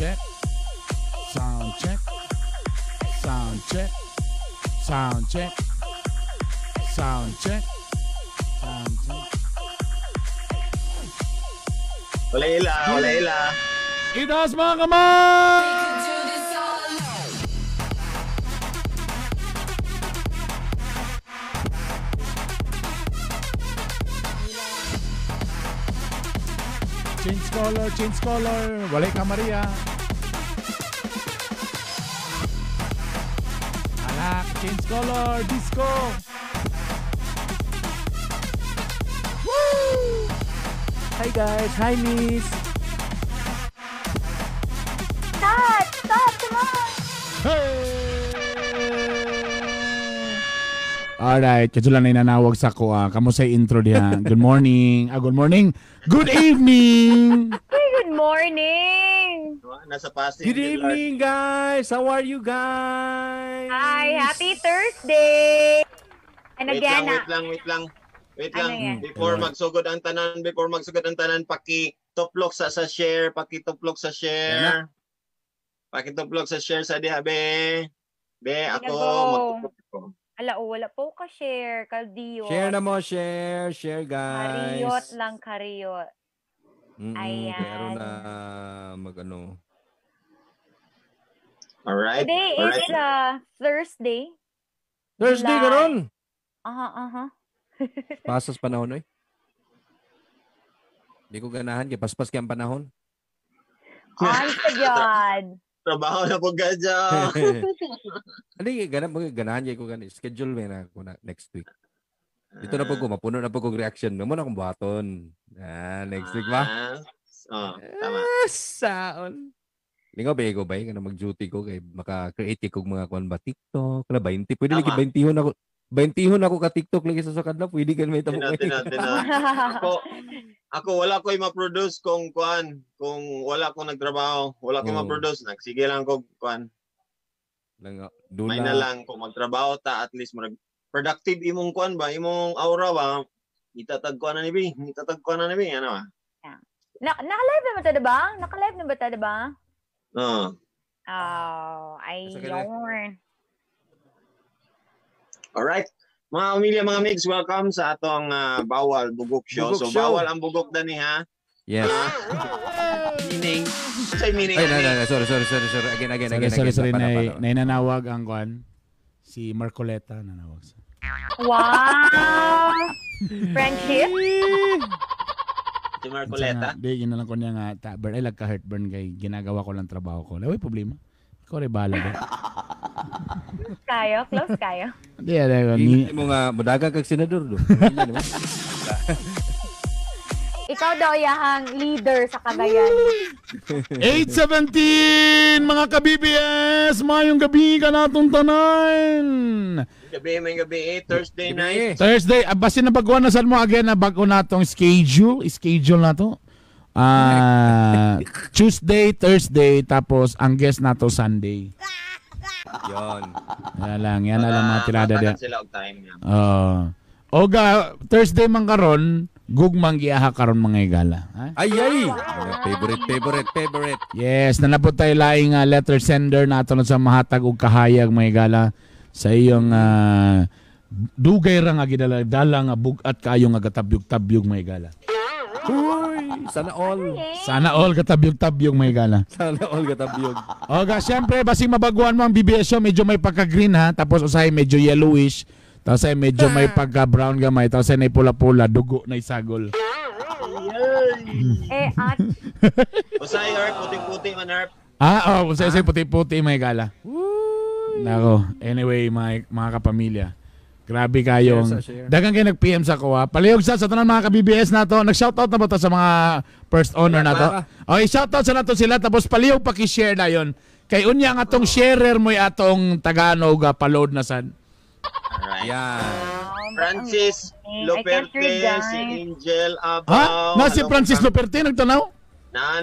Check. Sound check. Sound check. Sound check. Sound check. Sound check. Wala ila, wala ila. Itaas mga kamay! Change color, change color. Walay ka Maria. Alak, change color, disco. Woo! Hi guys, hi miss. Stop! Stop! Come on! Hey! Alright, kadto lang na nanawag sa ko. Kamusta yung intro diha? Good morning. Ah, good morning. Good evening. Good morning! Nasa Pasig. Good evening guys. How are you guys? Hi! Happy Thursday! And Wait again, lang, wait lang, wait lang. Wait Ano lang. yan? Before magsugod ang tanan, paki-tuplok sa share, paki-tuplok sa share. Paki-tuplok sa share sa diha be. Be, ako magtuplok ko. Ala, oh, wala po ka share, Kaldiyot. Share na mo, share, share guys. Kariyot lang, kariyot. Ayan. Pero na mag-ano. Alright. Today alright. is Thursday. Thursday July. karon. Aha, aha. Pasas panahon oy. Di ko ganahan kay paspas kay ang panahon. Ay, sa God. Trabaho na po gadya. Hindi ganahan kay ko gani schedule may na ako na next week. Dito na po ko mapuno na po kog reaction. Mo na akong buhaton. Ah, next week ba? Oh, tama. Ah, saon. Lingaw ba ko ba kana mag-duty ko kay maka-create kog mga kuan ba TikTok na 20 pwede lagi 20 ako 20 ako ka TikTok lagi sa kadlaw pwede kan may tamo. Tino. Ako wala ko'y ma-produce kung kuan, kung wala akong nagtrabaho, wala ko'y ma-produce, nagsige lang ko kuan. Lang May na lang kung magtrabaho ta at least murag productive imong kuan ba, imong aura ba, itatag kuan na ni bi, itatag kuan na ni bi, ano ba? Yeah. Naka-live na ba ta, diba? Naka-live na ba ta, diba? Oo. Oh, ayun. Alright. Mga umilya, mga migs, welcome sa atong Bawal Bugok Show. Bugok so, Show. Bawal ang bugok dani ha. Yes. Meaning? Say meaning. Ay, no. Sorry. Again. Sorry. Paano? Nainanawag ang kuan. Si Marcoleta nanawag sa. Wow! Friendship? Si Marcoleta? Di, yun na lang ko niya nga. Ta, burn, ay, lagka-heartburn kay ginagawa ko lang trabaho ko. Laway, problema. Ikaw rin bahala ba? Kayo? Close kayo? Hindi, hindi mo nga, mudaga kag senador do. Ikaw daw yahang leader sa Cagayan. 8:17 mga ka-BBS, mayong gabi ka natong tanan. Gabi, may gabi, Thursday night. Thursday, basin na baguan na saan mo again na bago na tong schedule na to. Tuesday, Thursday, tapos ang guest na to Sunday. Yon. Yan lang, yan na lang mga tirada diya. Sila og time niya. Oga, Thursday man karon, gugmang giaha karon mga igala. Ha? Ay ay. Favorite. Yes, nanapot tayo laing letter sender nato na sa mahatag og kahayag mga igala sa iyong dugay ra nga gidala nga bug-at kayo nga gatabyog-tabyog mga igala. Uy, sana all. Sana all gatabyog-tabyog mga igala. Sana all gatabyog. Oga, syempre basing mabaguan mo ang BBS show, medyo may pagka-green ha, tapos usahay medyo yellowish. Tapos ay medyo may pagka-brown gamay. Tapos ay pula-pula, dugo na isagol. Eh, at... Usay, Herp, puti-puti man, Herp. Ah, oh, usay, puti-puti, may gala. Nako, anyway, mga kapamilya. Grabe kayong... Dagang kayo nag-PM sa ko, ha. Palihog sa tanan mga ka-BBS na to. Nag-shoutout na ba to sa mga first owner na to? Okay, shoutout sa nato sila. Tapos palihog paki-share na yun. Kay unya nga atong sharer mo'y atong Taganog paload na sad. Alright. Yeah. Francis Loperte, si Angel Abaw. Ha? Na si Francis Loperte nagtanaw? Na.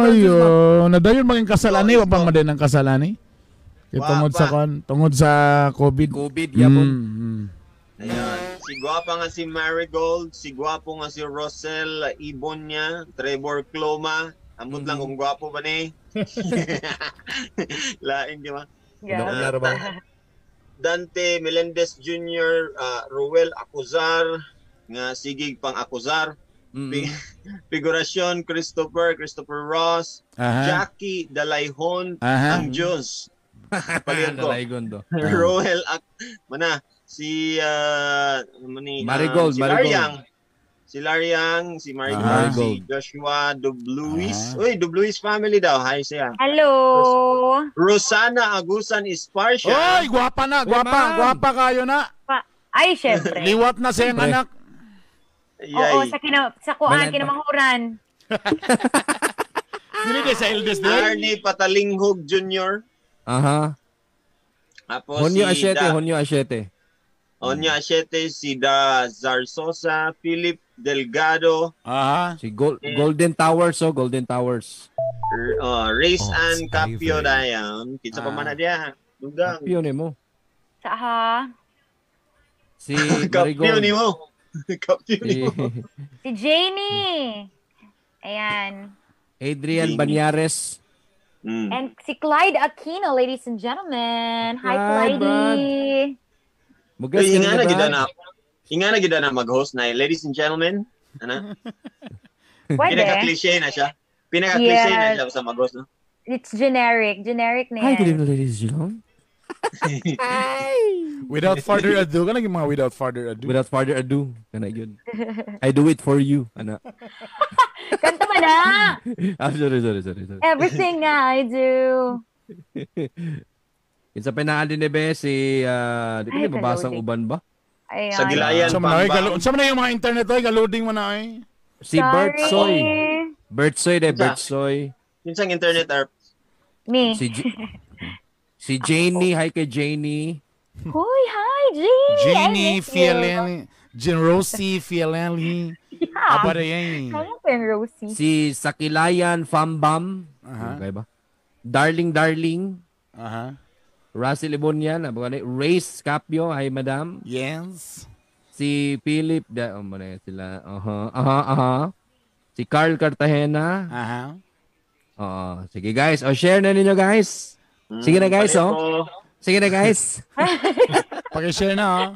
Ay, oh, nadayon maging kasalani, wa pa man din ang kasalani. Kay tungod sa tungod sa COVID. COVID yapon. Ayun. Si gwapa nga si Marigold, si gwapo nga si Rosel Ibonya, Trevor Cloma, Ambot lang kung gwapo ba ni. Lain di ba? Yeah. Una ba? Dante Melendez Jr., Ruel Acuzar, nga sigig pang Acuzar. Figurasyon, Christopher Ross, Jackie Dalayhon, ang Diyos. Paligid ko. Dalaygon do. Roel mana si Marigold, si Marigold. Si Lariang, si Marigold, si Joshua Dubluis. Uy, Dubluis family daw. Hi siya. Hello. Rosana Agusan Esparcia. Oy, gwapa na, gwapa, gwapa kayo na. Ay, syempre. Liwat na siyang anak. Oo, sa kuan, kinamanghuran. Dili sa eldest day. Arnie Patalinghog Jr. Aha. Tapos Honyo si Ashete, Honyo Ashete. Honyo Ashete, si Da Zarzosa, Philip Delgado. Aha. Si Golden Towers, oh, Golden Towers. Race and Capio dayon. Kinsa pa man na diya. Dugang. Capio nimo. Sa Si Marigold. Capio nimo. Capio nimo. Si Janie. Ayan. Adrian Banyares. And si Clyde Aquino, ladies and gentlemen. Hi, Clyde. Inga na gid na mag-host na, ladies and gentlemen. Ano? Pwede. Pinaka-cliche na siya. Pinaka-cliche na siya sa mag-host, no? It's generic. Generic na yan. Hi, good evening, ladies and gentlemen. Without further ado. Kanang yung mga without further ado. Without further ado. Kana yun. I do it for you. Ano? Kanta mo na! Sorry. Everything I do. Kinsa pa naa din be si di ko mabasang uban ba? Ayan. Sa Gilayan pa. Unsa man na yung mga internet oy, galoading man na oy. Si Bert Soy. Bert Soy de Bert Soy. Kinsang internet arp? Me. Si Janie, hi kay Janie. Hoy, hi Janie. Janie Fialelli, Rosie Fialelli. Yeah. Abarayan. Kaya pa yung Rosie. Si Sakilayan Fambam. Okay ba? Darling Darling. Aha. Russell Ibonyan, Race Capio, hi madam. Yes. Si Philip, sila. Aha. Si Carl Cartagena. Aha. Oo. Sige guys, share na ninyo guys. Sige na guys, oh. Sige na guys. Paki-share na, oh.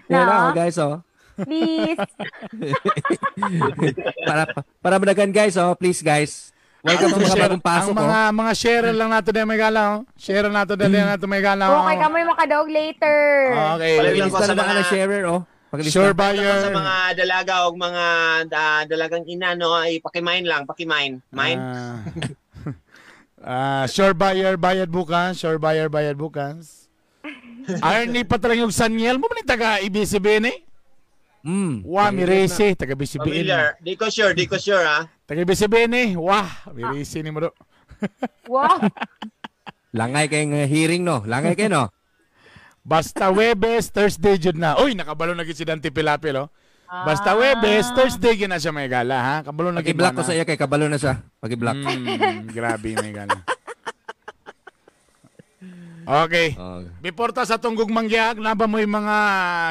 Share na, oh, guys, oh. Please. para madagan guys, oh, please guys. Welcome sa mga bagong pasok, ang mga, mga share lang nato din may gala, oh. Share nato din nato may gala. Okay, kami makadaog later. Okay. Pakilista na mga sharer, oh. Pakilista. Sure buyer. Sa mga dalaga o mga dalagang ina, no, ay pakimine lang, pakimine. Mine. Sure buyer, bayad bukas. Sure buyer, bayad bukas. Arnie pa talaga yung Saniel mo man taga IBCBN eh. Wah, mirese, taga BCBN. Familiar. Di ko sure, ha? Taga BCBN eh. Wah, mirese ni mo do. Wow. Langay kayong hearing, no? Langay kayo, no? Basta Webes, Thursday jud na. Uy, nakabalo na gid si Dante Pilapil, oh. Basta Webes, Thursday gid na siya may gala, ha? Kabalo na gid. Paki-block ko sa iya kay kabalo na siya. Paki-block. Grabe may gala. Okay. Before ta sa tong gugmang giyag, naba mo yung mga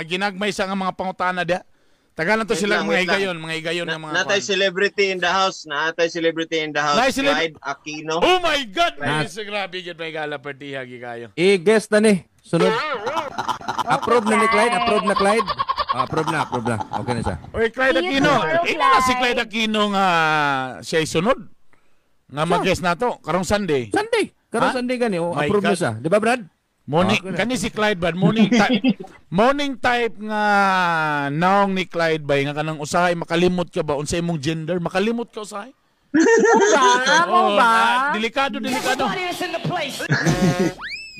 ginagmay sa nga mga pangutana dia. Tagalan to sila mga higayon, ng mga natay celebrity in the house, natay celebrity in the house. Clyde Aquino. Oh my God! Grabe gid may gala partiha gi kayo. I-guest na ni. Sunod. Approve na ni Clyde, approve na Clyde. Approve na. Okay na siya. Oy, Clyde Aquino. Ino na si Clyde Aquino nga siya sunod. Nga mag-guest na to karong Sunday. Sunday. Karong Sunday gani, oh, approve na siya. Di ba, Brad? Morning, kani si Clyde Brad, morning type. Morning type nga naong ni Clyde bay nga kanang usahay makalimot ka ba unsa imong gender? Makalimot ka usahay? Mo ba? Delikado. Delikado. Mo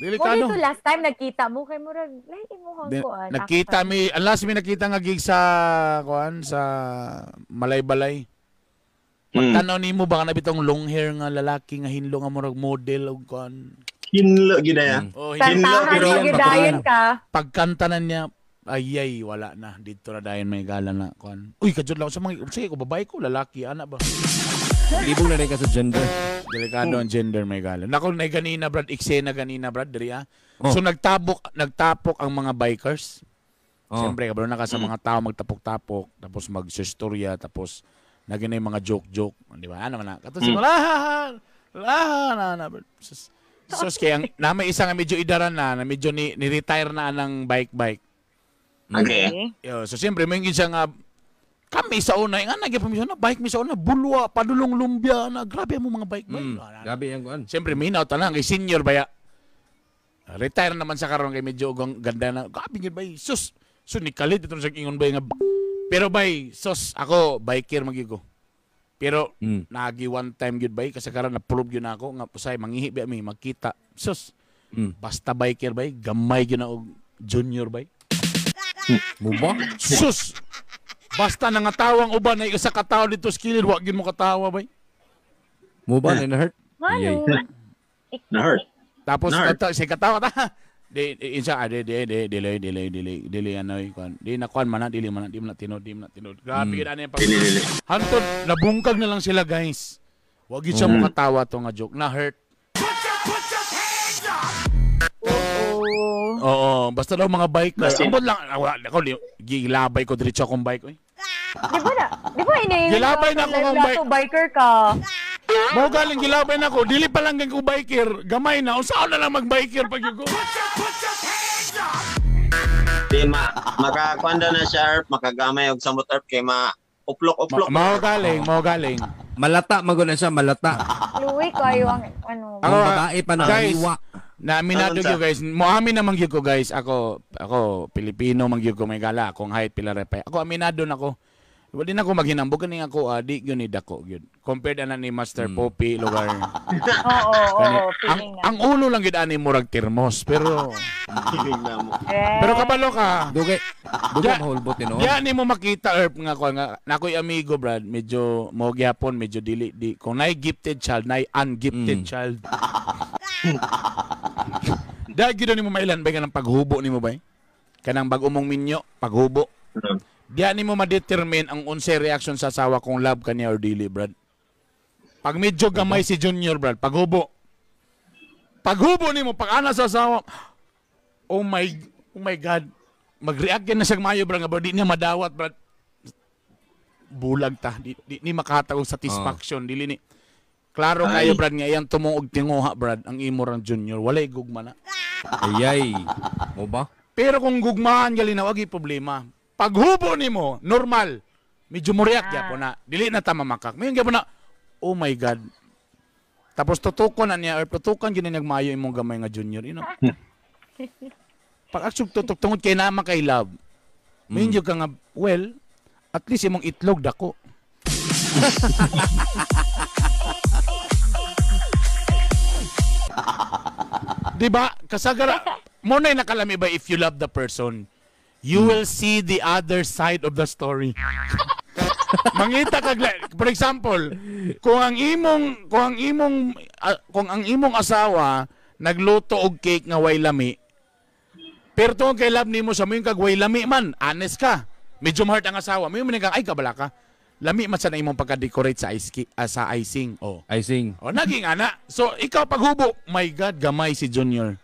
dito last time nagkita mo kay murag lahi mo hang kuan. Nagkita mi, last mi nakita nga gig sa kuan sa Malaybalay. Pagtanaw nimo baka na bitong long hair nga lalaki nga hinlo nga murag model og kuan. Hinlo gid ya. Oh, hinlo pero gidayon ka. Pagkanta na niya ayay wala na dito na dayon may gala na kuan. Uy kajud lang sa mga sige ko babae ko lalaki ana ba. Libong na rin ka sa gender. Delikado ang gender may gala. Nako na ganina Brad, eksena ganina Brad diri ah. Oh. So nagtapok ang mga bikers. Oh. Siyempre kabalo na ka sa mga tao magtapok-tapok tapos magsistorya tapos Naging na yung mga joke-joke, di ba? Ano man na? Kato siguro, ah, na, na. Sus, sus kaya ang, na may isa nga medyo idaran na, na medyo ni, ni-retire na ng bike-bike. Okay. Yo, so siyempre, may siya nga, kami sa una, nga nagyapon na bike mi sa una, bulwa, padulong lumbia, na grabe mo mga bike-bike. Grabe ang kuan. Siyempre, minaw tanan kay senior baya. Retire naman sa karon kay medyo ganda na. Grabe gyud bay. Sus, so ni kalit ito sa ingon bay nga. Pero bay, sus, ako biker magyud ko. Pero nagi one time gyud bay kasi karon na prove gyud na ako nga pusay manghihi ba mi magkita. Sus. Basta biker bay, gamay gyud na og junior bay. Mo ba? Sus. Basta nangatawang uban na isa ka tawo dito sa kilid, wa gyud mo katawa bay. Mo ba na hurt? Ano? Na-hurt. Tapos si katawa ta. Di insa di di di dili dili dili dili ano kuan. Di na kuan man na dili man na di man na tinod di man na tinod. Grabe gid ani pag. Hantod nabungkag na lang sila guys. Wa gid siya mo katawa to nga joke. Na hurt. Oo, basta daw mga biker. Ambot lang ako gilabay ko diretso akong bike oy. Di ba na? Di ba ini? Gilabay na ako ng bike. Biker ka. Mo galing gilabay na ako. Dili pa lang ko biker. Gamay na. Unsaon na lang mag-biker pag yugo. Di makakuan na siya, Erp, makagamay og samot Erp kay ma uplok-uplok. Mao galing, mao galing. Malata magud na siya, malata. Luwi kayo ang ano. Ang babae pa na guys, hiwa. Na aminado gyud guys. Moamin naman gyud ko guys. Ako Pilipino man gyud ko may gala akong height pila ra pa. Ako aminado na ko. Wala na ko maghinambog kaning ako di gyud ni dako gyud. Compared ana ni Master Poppy lugar. Oo, ang ulo lang gyud ani murag termos pero feeling na mo. Pero kabalo ka. Dugay mahulbot tinuod. Diyan nimo makita Erp nga ko nga nakoy amigo Brad, medyo mo gyapon medyo dili di kung nay gifted child, nay ungifted child. Dahil gyud nimo mailan bay kanang paghubo nimo bay? Kanang bag-o mong minyo, paghubo. Diyan nimo ma-determine ang unsay reaction sa asawa kung love ka niya or dili, Brad. Pag medyo gamay si Junior, Brad, paghubo. Paghubo nimo pag ana sa asawa, oh my God. Mag-react yan na siya mayo, Brad, nga di niya madawat, Brad. Bulag ta, di ni makatag og satisfaction, dili ni. Klaro kayo, Brad, nga iyang tumong og tinguha, Brad, ang imo rang Junior, walay gugma na. Ayay. Mo ba? Pero kung gugmaan gali na wagi problema. Paghubo nimo, normal. Medyo muriak gyapon na. Dili na ta mamakak. Mayon gyapon na, oh my God. Tapos tutukon na niya or tutukan gyud ni nagmayo imong gamay nga junior, you know. Pag actually tutok tungod kay naman kay love. Mayon gyud ka nga, well, at least imong itlog dako. Di ba? Kasagara mo na nakalami ba if you love the person? You will see the other side of the story. Mangita kag for example, kung ang imong asawa nagluto og cake nga way lami. Pero tungod kay love nimo sa moyong kag way lami man, honest ka. Medyo hurt ang asawa. Moyong man kang ay kabala ka. Lami man sa na imong pagka-decorate sa sa icing. Oh. Icing. Oh, naging ana. So ikaw paghubo, my God, gamay si Junior.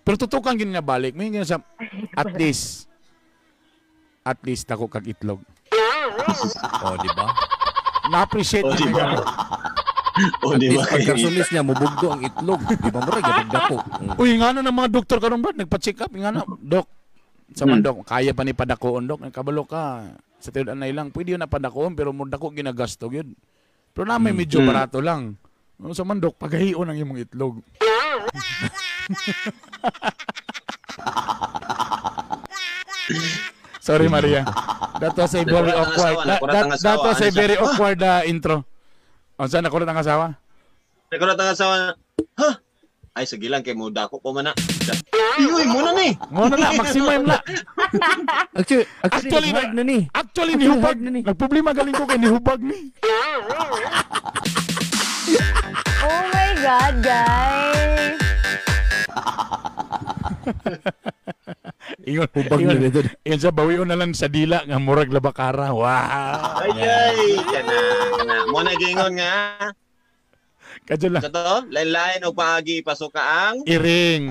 Pero tutukan gini na balik. May ganyan sa at least ako kag itlog. Oh, di ba? Na-appreciate oh, niya. Di ba? Oh, di ba? Pagkarsulis niya, mubugdo ang itlog. Di ba murag gyud dako. Uy, ngano ng mga doktor karon ba? Nagpa-check up ngano, dok. Sa man dok, kaya pa ni padakoon dok. Kabalo ka. Sa tiud anay lang, pwede yun na padakoon pero mo dako ginagasto gyud. Pero na may medyo barato lang. Ano sa man dok, pagahion ang imong itlog. Sorry Maria. That was a very awkward. That was a very awkward intro. Unsa nakurat ang asawa? Nakurat ang asawa. Ha? Ay sige lang kay mo dako pa man na. Uy, mo na ni. Mo na na maximum na. Actually na ni. Actually nihubag na ni. Nagproblema galing ko kay nihubag ni. Oh my God, guys. Ingon, hubag na dito. Ingon siya, bawion na lang sa dila nga murag labakara. Wow. Ay, ay, kana. Mo na gingon nga. Kadyo lang. Sa to, lain-lain og paagi ipasuka ang Iring.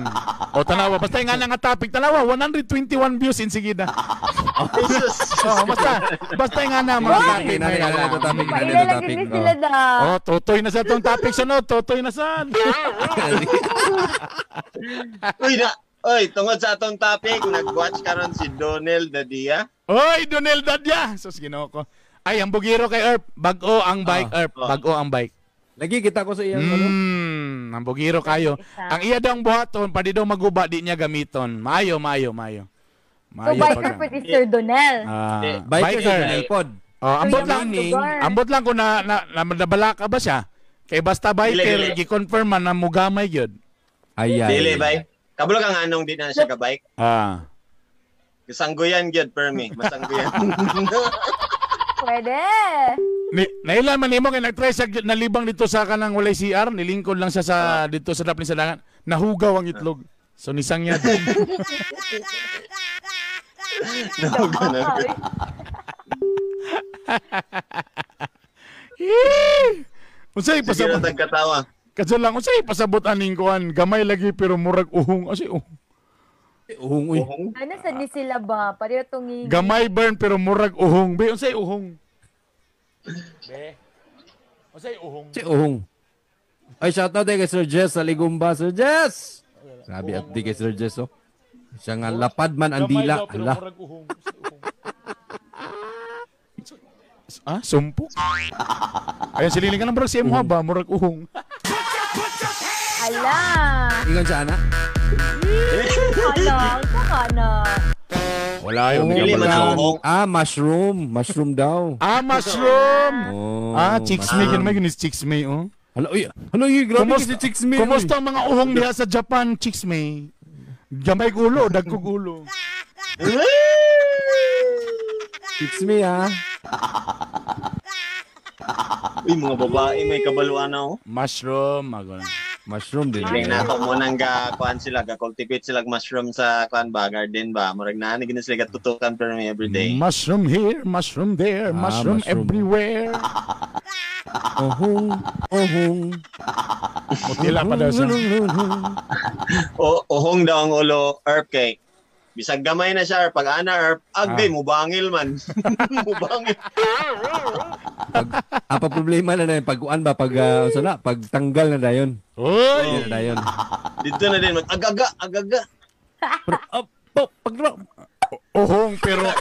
O tanawa, basta yung nga nga topic, tanawa 121 views in sige na. Jesus. Oh, basta yung nga na mga topic. Topic, na topic, topic, Paila lang topic. gid sila da. Oh, totoy na sa tong topic sunod, totoy na sad. Uy na. Uy, tungod sa atong topic, nag-watch karon si Donel Dadia. Oy, Donel Dadya. Sus Ginoo ko. Ay, ang bugiro kay Erp, bag-o ang bike, Erp, bag-o ang bike. Lagi kita ko sa iyang ano. Ang bugiro kayo. Ang iya daw ang buhaton, pwede daw maguba, di niya gamiton. Maayo, maayo, maayo. So Maayo biker pag- po si Sir Donel. Ah, Biker biker. Donel pod. Oh, ambot So, lang, yung lugar. ambot lang kung na, na, na, nabalaka ba siya. Kay basta biker, Dili, dili. gi-confirm man na mugamay gyud. Ay ay. Dili bay. Kabalo kang anong di na siya ka bike. Ah. Sangguyan gyud per me, masangguyan. Pwede. Ni, nailan man nimo kay nagtry siya nalibang dito sa kanang walay CR, nilingkod lang siya sa dito sa daplin sa dangan, nahugaw ang itlog. So nisang niya. No, ganun. Unsay Sige pasabot? na tagkatawa. Kadto lang unsay pasabot aning kuan, gamay lagi pero murag uhong. Asi uhong. Uhong uy. Uhong. Ano sa ni sila ba? Pareho tong ngigi. Gamay burn pero murag uhong. Be unsay uhong? Be. Unsay uhong? Si uhong. Ay shout out kay Sir Jess sa Ligumba, Sir Jess. Grabe at di kay Sir Jess oh. Siya nga lapad man ang Gamay dila. daw, pero Ala. murag uhong. Unsay uhong? Ah, sumpok? Ayun, sililing ka ng murag si Emha ba? Murag uhong. Ala. Ingon siya ana. Ala, saka na. Wala yun. Dili man ang uhong. Ah, mushroom. Mushroom daw. Ah, mushroom! Oh, Ah, Chicks May. Ganun may ganun Chicks May, oh. Hala, uy. Hala, uy, grabe Kumusta- kasi Chicks May. Kumusta ang mga uhong diha sa Japan, Chicks May? Gamay gulo, dagkog ulo. Chicks May, ah. Uy, mga babae may kabaluan na oh. Mushroom, magano. Mushroom din. Dili na ako mo nang ga kuan sila, ga cultivate sila mushroom sa kuan ba garden ba. Murag naa ni gina sila gatutukan per me every day. Mushroom here, mushroom there, Ah, mushroom, mushroom. everywhere. Ohong, ohong. Mutila pa daw siya. O uhong daw ang ulo herb kay bisag gamay na siya herb, pag ana herb agay mubangil man. Mubangil. Pag, apa problema na na yun, pag kuan ba, pag, uh, na, pag tanggal na dayon. Uy! Na dayon. Dito na din mag agaga agaga. Pero, oh, po, pag, Uhong pero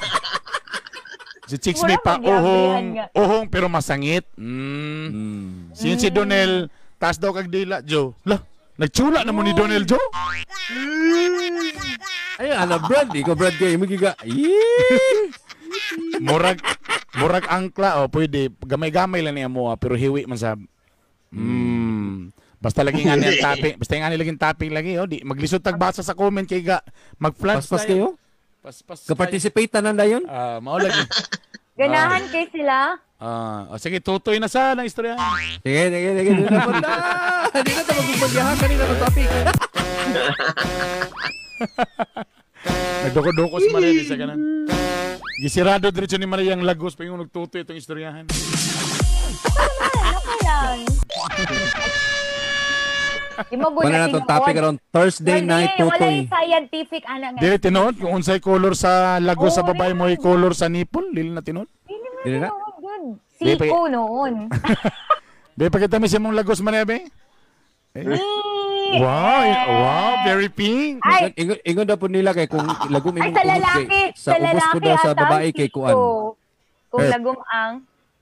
si Chicks May pa Mura magyabihan uhong, nga. uhong pero masangit. Mm. Si si Donel, taas daw kag dila, Joe. Lah, nagtsula na mo ni Donel, Joe. Ay, ana, Brad, ikaw, Brad, kayo, magiga, Yee! Murag murag angkla oh, pwede gamay-gamay lang niya mo ah, pero hiwi man sa Basta lagi nga ang topic, basta nga lagi topic lagi oh, di maglisod tag basa sa comment kay ga mag-flood Paspas kayo? Paspas. Kaparticipate tanan dayon? Ah, mao lagi. Ganahan kay sila. Ah, oh, sige tutoy na sa ang istorya. Sige, sige, sige. Di na punta. Di na ito magpagyahan kanina ng topic. Nagdoko-doko si Maria di sa kanan. Gisirado diretso ni Maria ang Lagos pa yung nagtutoy itong istoryahan. Ano ka lang? Di mo Wala na itong topic around Thursday night Wala tutoy. yung scientific ana nga. Dili tinuod kung unsay color sa Lagos sa Oo, babae mo color sa nipple, dili na tinuod. Dili man Dili na? tinuod yun. Di pa- Siko noon. Di pa kita miss mong Lagos man eh. Eh. Wow, wow, very pink. Ay, Ingon, ingon daw po nila kay kung lagom ay imong sa tuhod lalaki. kay Sa sa ubos po lalaki daw sa ata babae ang kay siko. kuan. Kung Herb. lagom ang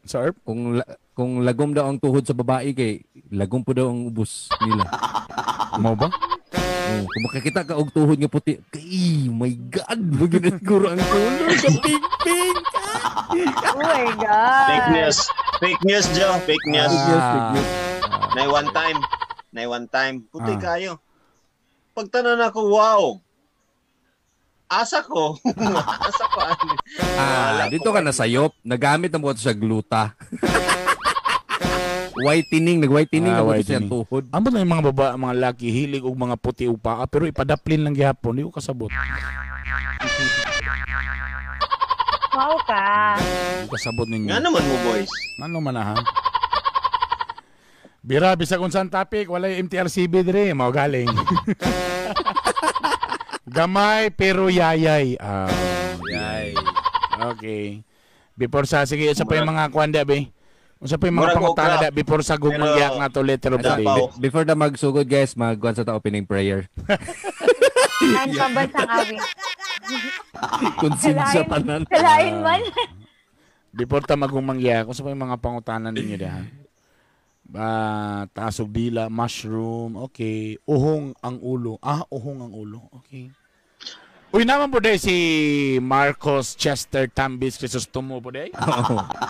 Sa herb? Kung lagom daw ang tuhod sa babae kay lagom po daw ang ubos nila. Mo ba? Oh, kung makakita ka og tuhod nga puti, kay my God, wag na siguro ang color sa pink pink. Oh my God. Fake news. Fake news, Joe. Fake news. Fake news, fake news. Nay one time. Nay one time. Puti Ah. kayo. Pagtanan ako, wow. Asa ko. Asa ko. ani. Ah, Wala dito ko ka na sayop. Nagamit na mo ito sa gluta. Whitening, nag-whitening Ah, na mo ito sa whitening. tuhod. Ambot na yung mga baba, mga laki hilig og mga puti ug paa pero ipadaplin lang gihapon, di ko kasabot. Wow ka. Di ko kasabot ninyo. Nga naman mo, boys. Ano man ah, ha? Bira, bisag unsang topic, walay MTRCB dire, mao galing. Gamay pero yayay. Ah, Yay. Okay. Before sa sige usa pa yung mga kuan di be. Unsa pa yung mga Murag pangutana okra. da before sa gumangyak na to letter of the day. Dapaw. Before na magsugod guys, magkuan sa ta opening prayer. Ang pambansang awit. Konsensya tanan. Kalain man. Before ta magumangyak, unsa pa yung mga pangutana ninyo diha? Ba, taas og dila, mushroom, okay. Uhong ang ulo. Ah, uhong ang ulo. Okay. Uy, naman po day si Marcos Chester Tambis Crisostomo po day.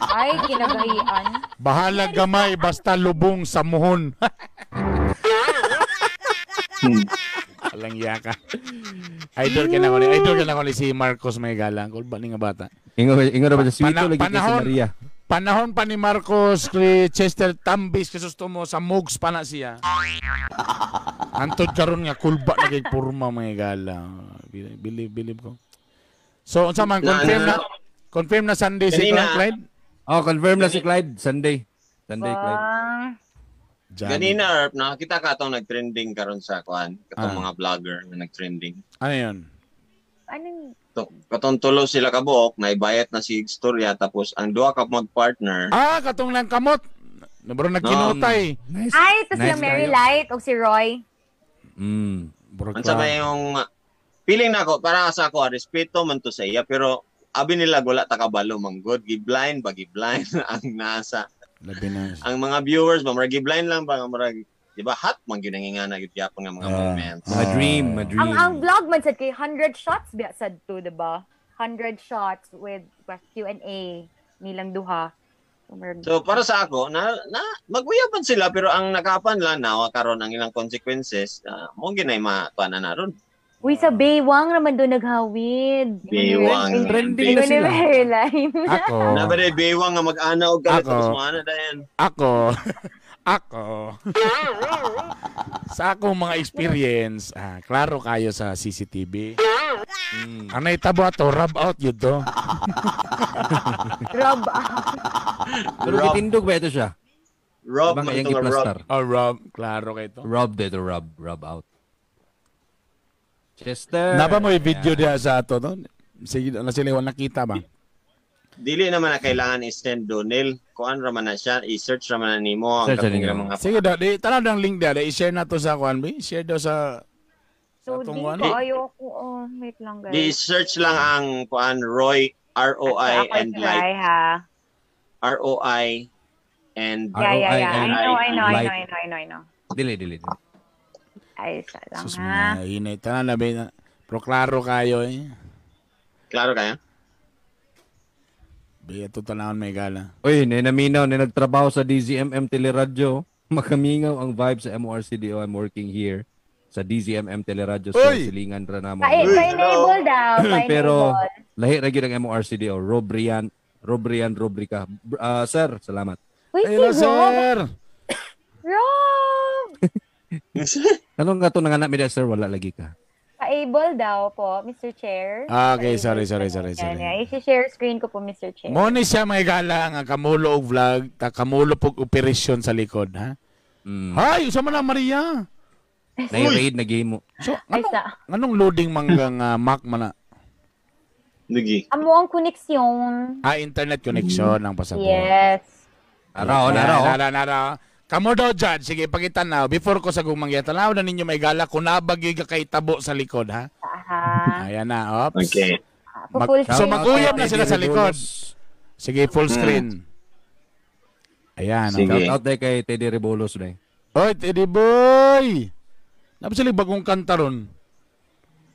Ay, kinagahian. Bahala gamay basta lubong sa muhon. Alang yaka. Idol ka na ko ni. Idol ka na ko ni si Marcos Maygala. Kulba ni nga bata. Ingo ingo ra ba siya sweet lagi kay si Panahon. Maria. Panahon pa ni Marcos kay Chester Tambis Crisostomo sa Mugs pa na siya. Antod karon nga kulba na kay purma Maygala. Bilib bilib ko. So unsa man confirm na confirm na Sunday si Kanina. Clyde? Oh, confirm na si Clyde Sunday. Sunday Clyde. Bang. Johnny. Ganina, Erp, nakakita ka atong nag-trending karon sa kuan, katong Ah. mga vlogger na nag-trending. Ano yun? Anong Katong tulo sila kabuok, naibayat na si istorya tapos ang duha ka mag-partner. Ah, katong nang kamot. Bro nagkinutay. Nice. Ay, ito sila Nice Mary kayo. Light o si Roy. Bro, Unsa ba yung feeling nako para sa ako, respeto man to sa iya pero abi nila wala ta kabalo manggod gi-blind ba gi-blind ang nasa Labi na. ang mga viewers ba murag gi-blind lang ba nga murag di ba hot man gyud ang ingana gyud gyapon nga mga Ah. moments. Mga dream, mga dream. Ang vlog man sad kay 100 shots biya sad to, diba? 100 shots with Q&A nilang duha. So para sa ako na, na maguyaban sila pero ang nakapan lang na karon ang ilang consequences mo ginay makuan na ron. Uy, sa Baywang naman doon naghawid. Baywang. Trending na Yun sila. ni Mary Light. Ako. Na ba day baywang nga mag-ana og kalit Ako. tapos moana dayon. Ako. Ako. Sa akong mga experience, klaro kayo sa CCTV. Ang naitabo ato, rub out yun to. Rub out. Pero Rob. gitindog ba ito siya? Rob Bang man iyang to nga rob. giplastar. Oh, rub. Klaro kayo to. Rob dito, rob, rob out. Chester. Napa mo yung video diya sa ato to? Sige, na sila wala nakita ba? Dili naman na kailangan i-send Donel. Kuan ra man na siya, i-search ra man na nimo ang Search na katong ninyo. mga Sige daw, di, tanaw ng link diya. I-share na to sa kuan, bi. Share daw sa So, atong di ano? ko ayoko. Oh, wait lang, guys. Di search lang ang kuan Roy R O I Ako and try, light. ha? R O I and Yeah, yeah, yeah. I know, I know, I Light. know, I know, I know, I know. Dili, dili. dili. Ay, isa lang, Sus, ha? mga hinay. Tanaw na, bi. Pero klaro kayo eh. Klaro kaya? Bi, ito tanawon may gala. Uy, ninaminaw, ni nagtrabaho sa DZMM Teleradyo. Makamingaw ang vibe sa MORCDO. I'm working here sa DZMM Teleradyo sa Uy! Silingan ra namo. Pa-enable daw. Pa-enable. Pero lahi ra gyud ang MORCDO. Robrian, Robrian Robrica. Sir, salamat. Uy, si Hello, Rob. sir! Rob! Anong nga to nanganak mi sir? Wala lagi ka. Pa-able daw po, Mr. Chair. Ah, okay, Pa-able sorry, sorry, po. sorry, sorry. Yan, yan. I-share screen ko po, Mr. Chair. Mo ni siya may gala nga kamulo og vlog, ta kamulo pog operasyon sa likod, ha? Mm. Hay, usa man na Maria. Nay-raid na game mo. So, Ay, anong, sa. anong loading manggang Mac man na? Lugi. Amo ang koneksyon. Ah, internet connection ang pasabot. Yes. Araw, araw. Nara, nara. Kamo daw, Judge. Sige, pagitanaw. Before ko sa gumangya, tanaw na ninyo may gala kung nabagay ka kay tabo sa likod, ha? Aha. Ayan na, ops. Okay. Full So, screen. mag-uyab na sila sa likod. Sige, full screen. Ayan. Sige. Shout out day kay Teddy Rebolos day. Oy, Teddy Boy! Napos sila bagong kanta ron.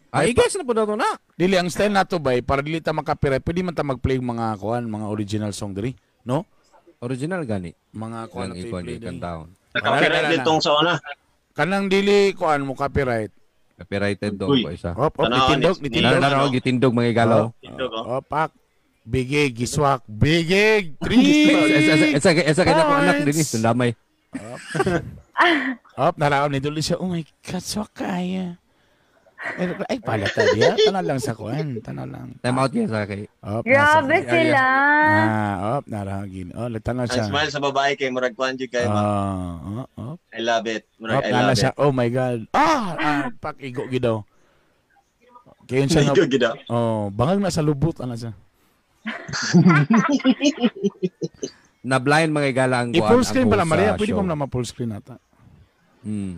Ay, guys, na po daw to na. Dili, ang style nato ba, para dili ta makapira, pwede man ta mag-play mga kuan, mga original song diri, no? Original gani. Mga kuan Kuan na ikuan play diri. kantahon. Nakapirate Wala, wala, ditong sa una. Kanang dili kuan mo copyright. Copyrighted do Uy. ko isa. Op, op, Tanawan, nitindog, ni- nitindog. Na na gitindog mga igalaw. Tindog, oh. Op, pak. Bigig, giswak, bigig, three. Esa esa kay na ko anak Points. dinhi sundamay. Op, naraon ni Duli siya. Oh my God, swak kaya. Ay, pala tayo. Tanaw lang sa kuan. Tanaw lang. Time out yan sa kay. Op, Grabe sila. Op, narahagin. Oh, tanaw Ang siya. smile sa babae kay murag kuan jud kay ma. Op. I love it. Murag Op, I nana love siya. it. Oh my God. Pak igo gid daw. Kayon siya nga. Igo gid daw. Oh, bangag na sa lubot ana siya. Na blind mga igala ang kuan. I-full screen ang pala host Maria, sa pwede show. pa man ma-full screen ata.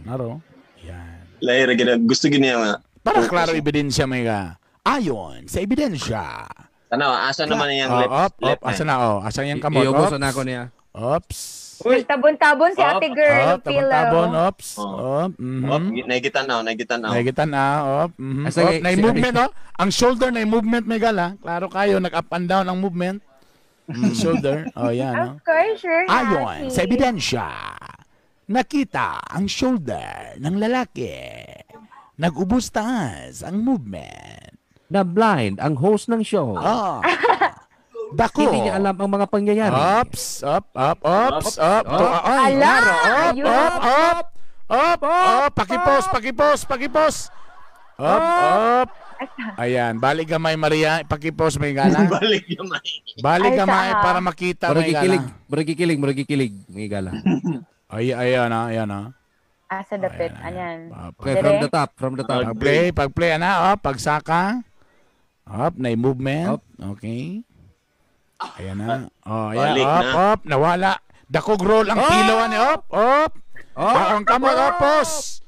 Naro. Yan. Lahi ra gid gusto gid niya nga. Para klaro ebidensya may ka. Ayon sa ebidensya. Tanaw, asa naman iyang left? Op, left asa na oh. Asa iyang kamot? Iubos na ako niya. Ops. Tabon-tabon si ate girl. Op, tabon-tabon, ops. Oh. Op, mhm. Op, nagitan-aw, nagitan-aw. Nagitan-aw, op. Mhm. Asa Op, kay- na movement oh. Ang shoulder na movement may gala. Klaro kayo, nag up and down ang movement. Shoulder. Oh, yan oh. Of course, sure. Ayon happy. sa ebidensya, nakita ang shoulder ng lalaki. Nag-ubos taas ang movement. Na blind ang host ng show. Ah. Dako. Hindi niya alam ang mga pangyayari. Ups, up, up, ups, up. Up. Ay, Ala, klaro. Up, ayun. up, up. Up, up. Pakipos, pakipos, pakipos. Up, up. Ayan, balik gamay Maria, pakipos may gala. Balik gamay. Balik Ay, gamay sa- para makita Murag may kikilig, gala. murag kikilig, murag kikilig, mga igala. Ay, ayan ah, ayan ah. Asa dapit. Ayan, Ayan. ayan. Okay, from the top, from the top. Pag-play, pag-play ana, oh, pagsaka. Up, na movement. Up. Okay. Ayan na. Oh, ayan. Balik Up, na. up, nawala. Dakog roll ang pilo ani. Up, up. Up. Ang kamot, up, pos.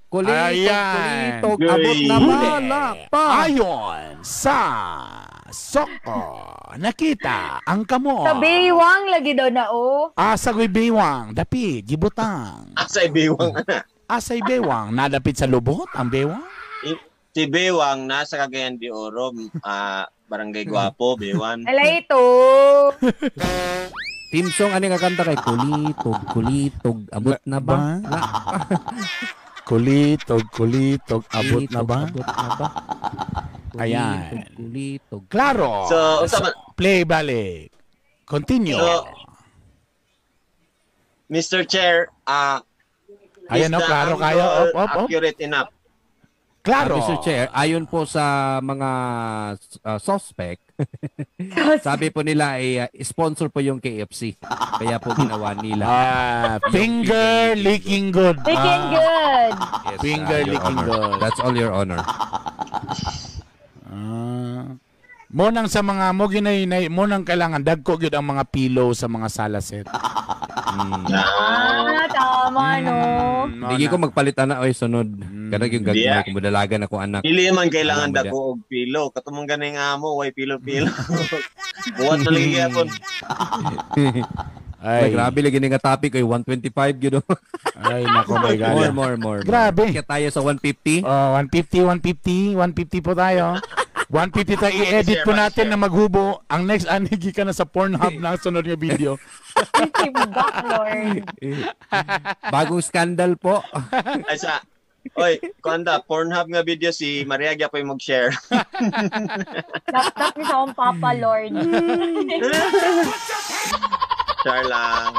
Kulitog, Ayan. kulitog, abot na Huli. bala pa. Ayon sa soko, nakita ang kamot. Sa baywang lagi daw na oh. Asa ko'y bewang, dapit, gibutang. Asa ibiwang ana. Asa'y bewang, nadapit sa lubot ang bewang. Si Bewang nasa Cagayan de Oro, Barangay Guapo, Bewan. Alay ito. Team song ani nga kanta kay Kulitog, kulitog, abot na ba? Ba? Kulitog, kulitog, abot na ba? Abot na ba? Ayan. Kulitog, kulitog. Klaro. So, unsa man- Play balik. Continue. So, Mr. Chair, Ayan is o, the klaro kayo. angle Op, op, op. accurate enough? Klaro. Mr. Chair, ayon po sa mga suspect, sabi po nila ay sponsor po yung KFC. Kaya po ginawa nila. Finger licking good. Licking good. Yes, Finger Your licking Honor. good. That's all, Your Honor. Mo nang sa mga mo ginay mo nang kailangan dagko gyud ang mga pillow sa mga sala set. Tama no. Hindi ko magpalit ana oy sunod. Kanang yung gagmay Yeah. kung madalagan ako anak. Dili man kailangan Alam mo dako og pilo. Katumong ganing amo, way pilo-pilo. Buhat na lagi gyapon. Ay, Ay, grabe lagi ni nga topic ay 125 gyud. oh. Ay, nako my God. More, more, more. Grabe. Kaya tayo sa 150. Oh, 150, 150, 150 po tayo. 150 tayo i-edit po natin na maghubo. Ang next anigi ka na sa Pornhub na ang sunod nga video. Back, Lord. Bagong scandal po. Ay sa Oy, kuanda, Pornhub nga video si Maria gyapon mag-share. Laptop ni sa akong papa, Lord. Share lang.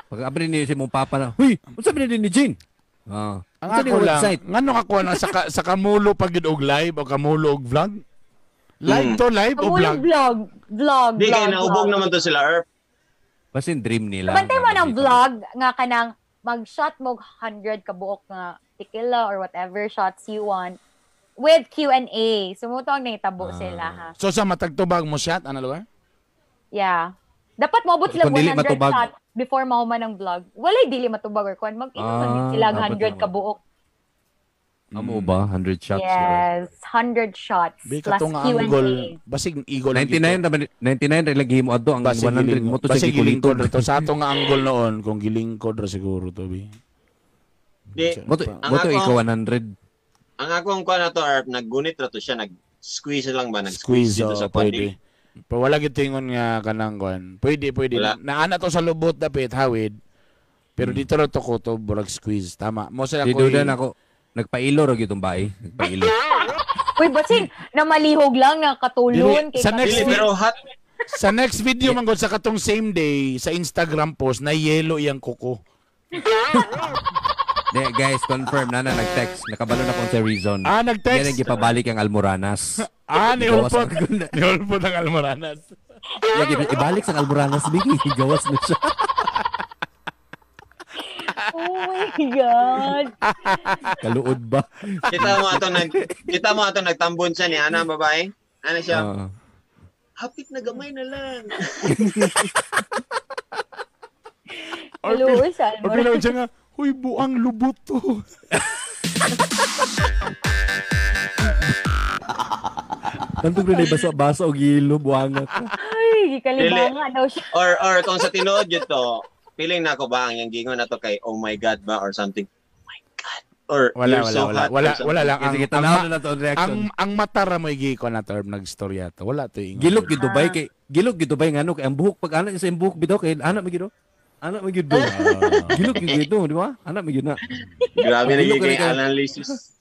Pag abri niyo si mong papa na, "Huy, unsa ba ni Jean?" Ah. Ang Unsa ni ako lang, website? ngano ka kuha na sa kamulo pag yun og live o kamulo og vlog? Live to live o Kamulong vlog? vlog. Vlog, Di vlog, kay naubog vlog. naman to sila, Erp. Basin dream nila. Bantay mo ng vlog nga kanang mag-shot mo 100 kabuok nga tequila or whatever shots you want with Q&A. So, mo ang nahitabo sila, ha? So sa matagtubag mo shot, ano lugar? Yeah. Dapat moabot sila Kung dili 100 matubag. shot before mahuman ang vlog. Walay dili matubag or kuan. Mag-inom man gid sila dapat 100 naman. kabuok. Amo ba 100 shots? Yes, 100 shots Bi plus kato nga Q&A. angle, basig igol 99 naman 99 ra lagi mo adto ang Basig 100 mo to sa basig gilingkod gikulitog. ra to. Sa ato nga angle noon, kung gilingkod ra siguro to bi. Di, Mo to Ang mo to ako- ikaw 100. ang akong kuan na to, Erp, naggunit ra to siya, nag-squeeze lang ba? Nag-squeeze Squeeze dito oh, sa kuan. pwede. Pero wala gyud tingon nga kanang kuan. Pwede, pwede. Wala. Naana to sa lubot dapit hawid. Pero dito ra to ko to burag squeeze. Tama. Mo sa Di ako. duda na ako nagpailo ra gyud tong bae, nagpailo. Uy, basin, namalihog lang na katulon. Dili, Kay sa next Dili, pero hot. Sa next video man gud sa katong same day sa Instagram post na yellow iyang kuko. De, guys, confirm na nag-text. Nakabalo na kung sa reason. Ah, nag-text. Yan ang gipabalik ang Almoranas. Ah, niulpot. Niulpot ang Almoranas. Yeah, ibalik sa Almoranas, Biggie. Gawas na siya. Oh my God. Kaluod ba? Kita mo ato nagtambon siya ni Ana, babae. Ano siya? Hapit na gamay na lang. Kaluod sa Or Almoranas. siya nga, huy, buang lubot to. Tantong rin ay basa-basa o gilo, buwanga ka. Ay, gikalibanga daw siya. Or kung sa tinuod yun to, feeling na ako ba ang yung gingon na to kay oh my God ba or something. Oh my God. Or Wala, you're wala, so wala. hot. Wala, wala lang. Sige, tanaw na lang to ang reaction. Ang matara mo ko na term nagstorya to. Wala to ingon. Gilok gyud Dubai kay gilok gyud Dubai ngano kay ang buhok pag ana sa buhok bitaw kay ana man gyud. Ana man gyud do. Gilok gyud do, di ba? Ana man gyud na. Grabe na gyud kay analysis.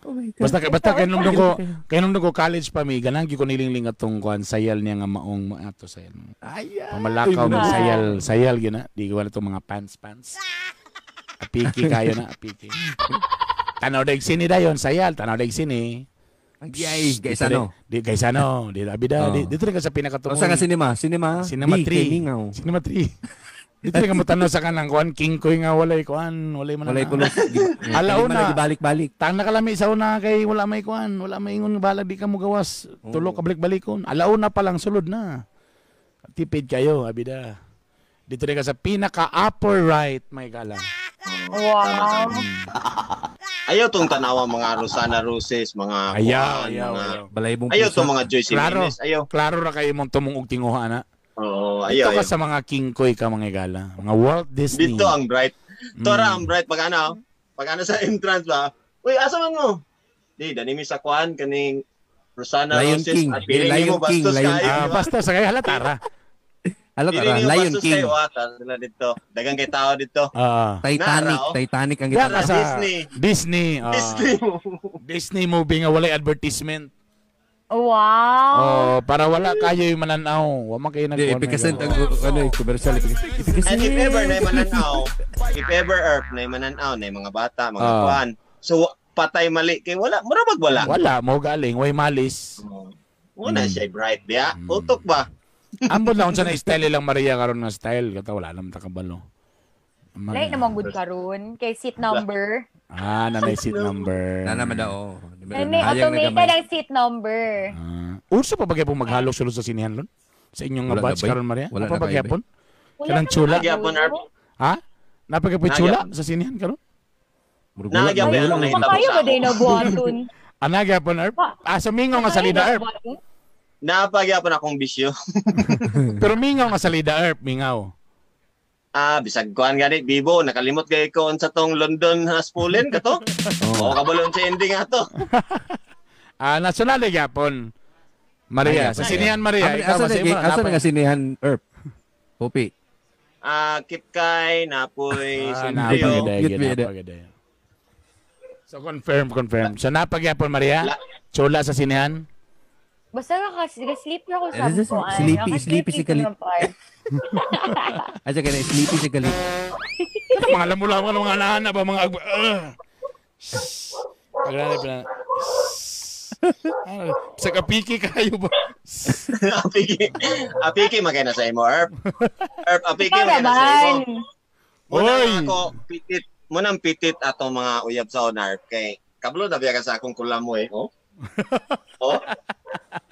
Oh my God. Basta kay nung ko college pa mi ganang gyud ko nilingling atong kuan sayal niya nga maong ato sayal. Ay. Pamalakaw man sayal gyud na. Di ko wala tong mga pants. Apiki kayo na, apiki. Tanaw dag sini dayon sayal, tanaw dag sini. Ay, guys ano? Di guys ano, di abida dito rin ka sa pinakatumoy. Sa cinema, cinema. Cinema 3. Cinema 3. Dito rin ka mo tanaw sa kanang kuan king koy nga walay kuan, walay man. Walay pulos. Alauna balik-balik. Tang nakalami sa una kay wala may kuan, wala may ingon balag di ka mo gawas. Tulo ka balik-balikon. Alauna pa lang sulod na. Tipid kayo, abida. Dito rin ka sa pinaka upper right, may gala. Wow. Ayaw tong tanawa mga Rosana Roses, mga ayaw, ayaw. Balaybong ayaw tong mga Joyce Klaro, Jimenez. Ayaw. Klaro ra kayo mong tumong og tinguha na. Oo, ayaw. Dito ka sa mga King Koy ka mga gala, mga Walt Disney. Dito ang bright. Tora ang bright pag ano sa entrance ba. Uy, asa man mo? Di dani mi sa kuan kaning Rosana Lion Roses. King. At feeling Lion mo King, bastos Lion kayo. Ah, basta sa kay halatara. Halatara, Lion King. Kayo, sila dito. Dagang kay tao dito. Titanic, Nara, oh. Titanic ang gitara. Sa Disney. Disney. Disney. Disney movie nga walay advertisement. Wow. Oh, para wala kayo yung mananaw. Wa man kayo nag Ipikasent ang ano, commercial. And if ever na mananaw, if ever Earth na mananaw na mga bata, mga kuan. So patay mali kay wala, mura magwala. Wala mo galing, way malis. Wala siya bright diya. Utok ba? Ambot lang unsa na style lang Maria karon nga style kata wala naman ta kabalo. Lain namang good karon kay seat number. Ah, nanay seat number. Na naman daw. Nanay automated ang seat number. Uso pa ba gyapon maghalok sulod sa sinihan lon? Sa inyong nga batch karon Maria? Wala pa na ba gyapon? Kanang chula? Ha? Napagapoy chula sa sinihan karon? Nagyapon ang nahitabo sa. Kayo ba day nabuhaton? Ana gyapon Erp? Ah, sa mingaw nga salida Erp. Napagyapon akong bisyo. Pero mingaw nga salida Erp, mingaw. Ah, bisag kuan gani bibo nakalimot gay ko unsa tong London has fallen kato. Oh, kabalon sa ending ato. Ah, national gyapon. Maria, sa sinihan Maria, ikaw asa asa nga sinihan Erp? Popi. Ah, Kipkay, Napoy, Sindio. So confirm. So napagyapon Maria? Chula sa sinihan? Basta ka sleep na ako sa kuan. Sleepy si Kalit. Ay, sige na, sleepy si Kalit. Mga lamulaw mga nahana ba, mga Pagranay pa na. Sa kapiki kayo ba? Apiki. Apiki magay na sa imo, Erp. Erp, apiki magay na sa imo. Muna ako, pitit. Munang pitit atong mga uyab sa ona, Erp. Kay, kablo na biya ka sa akong kulamo eh. Oh? Oh?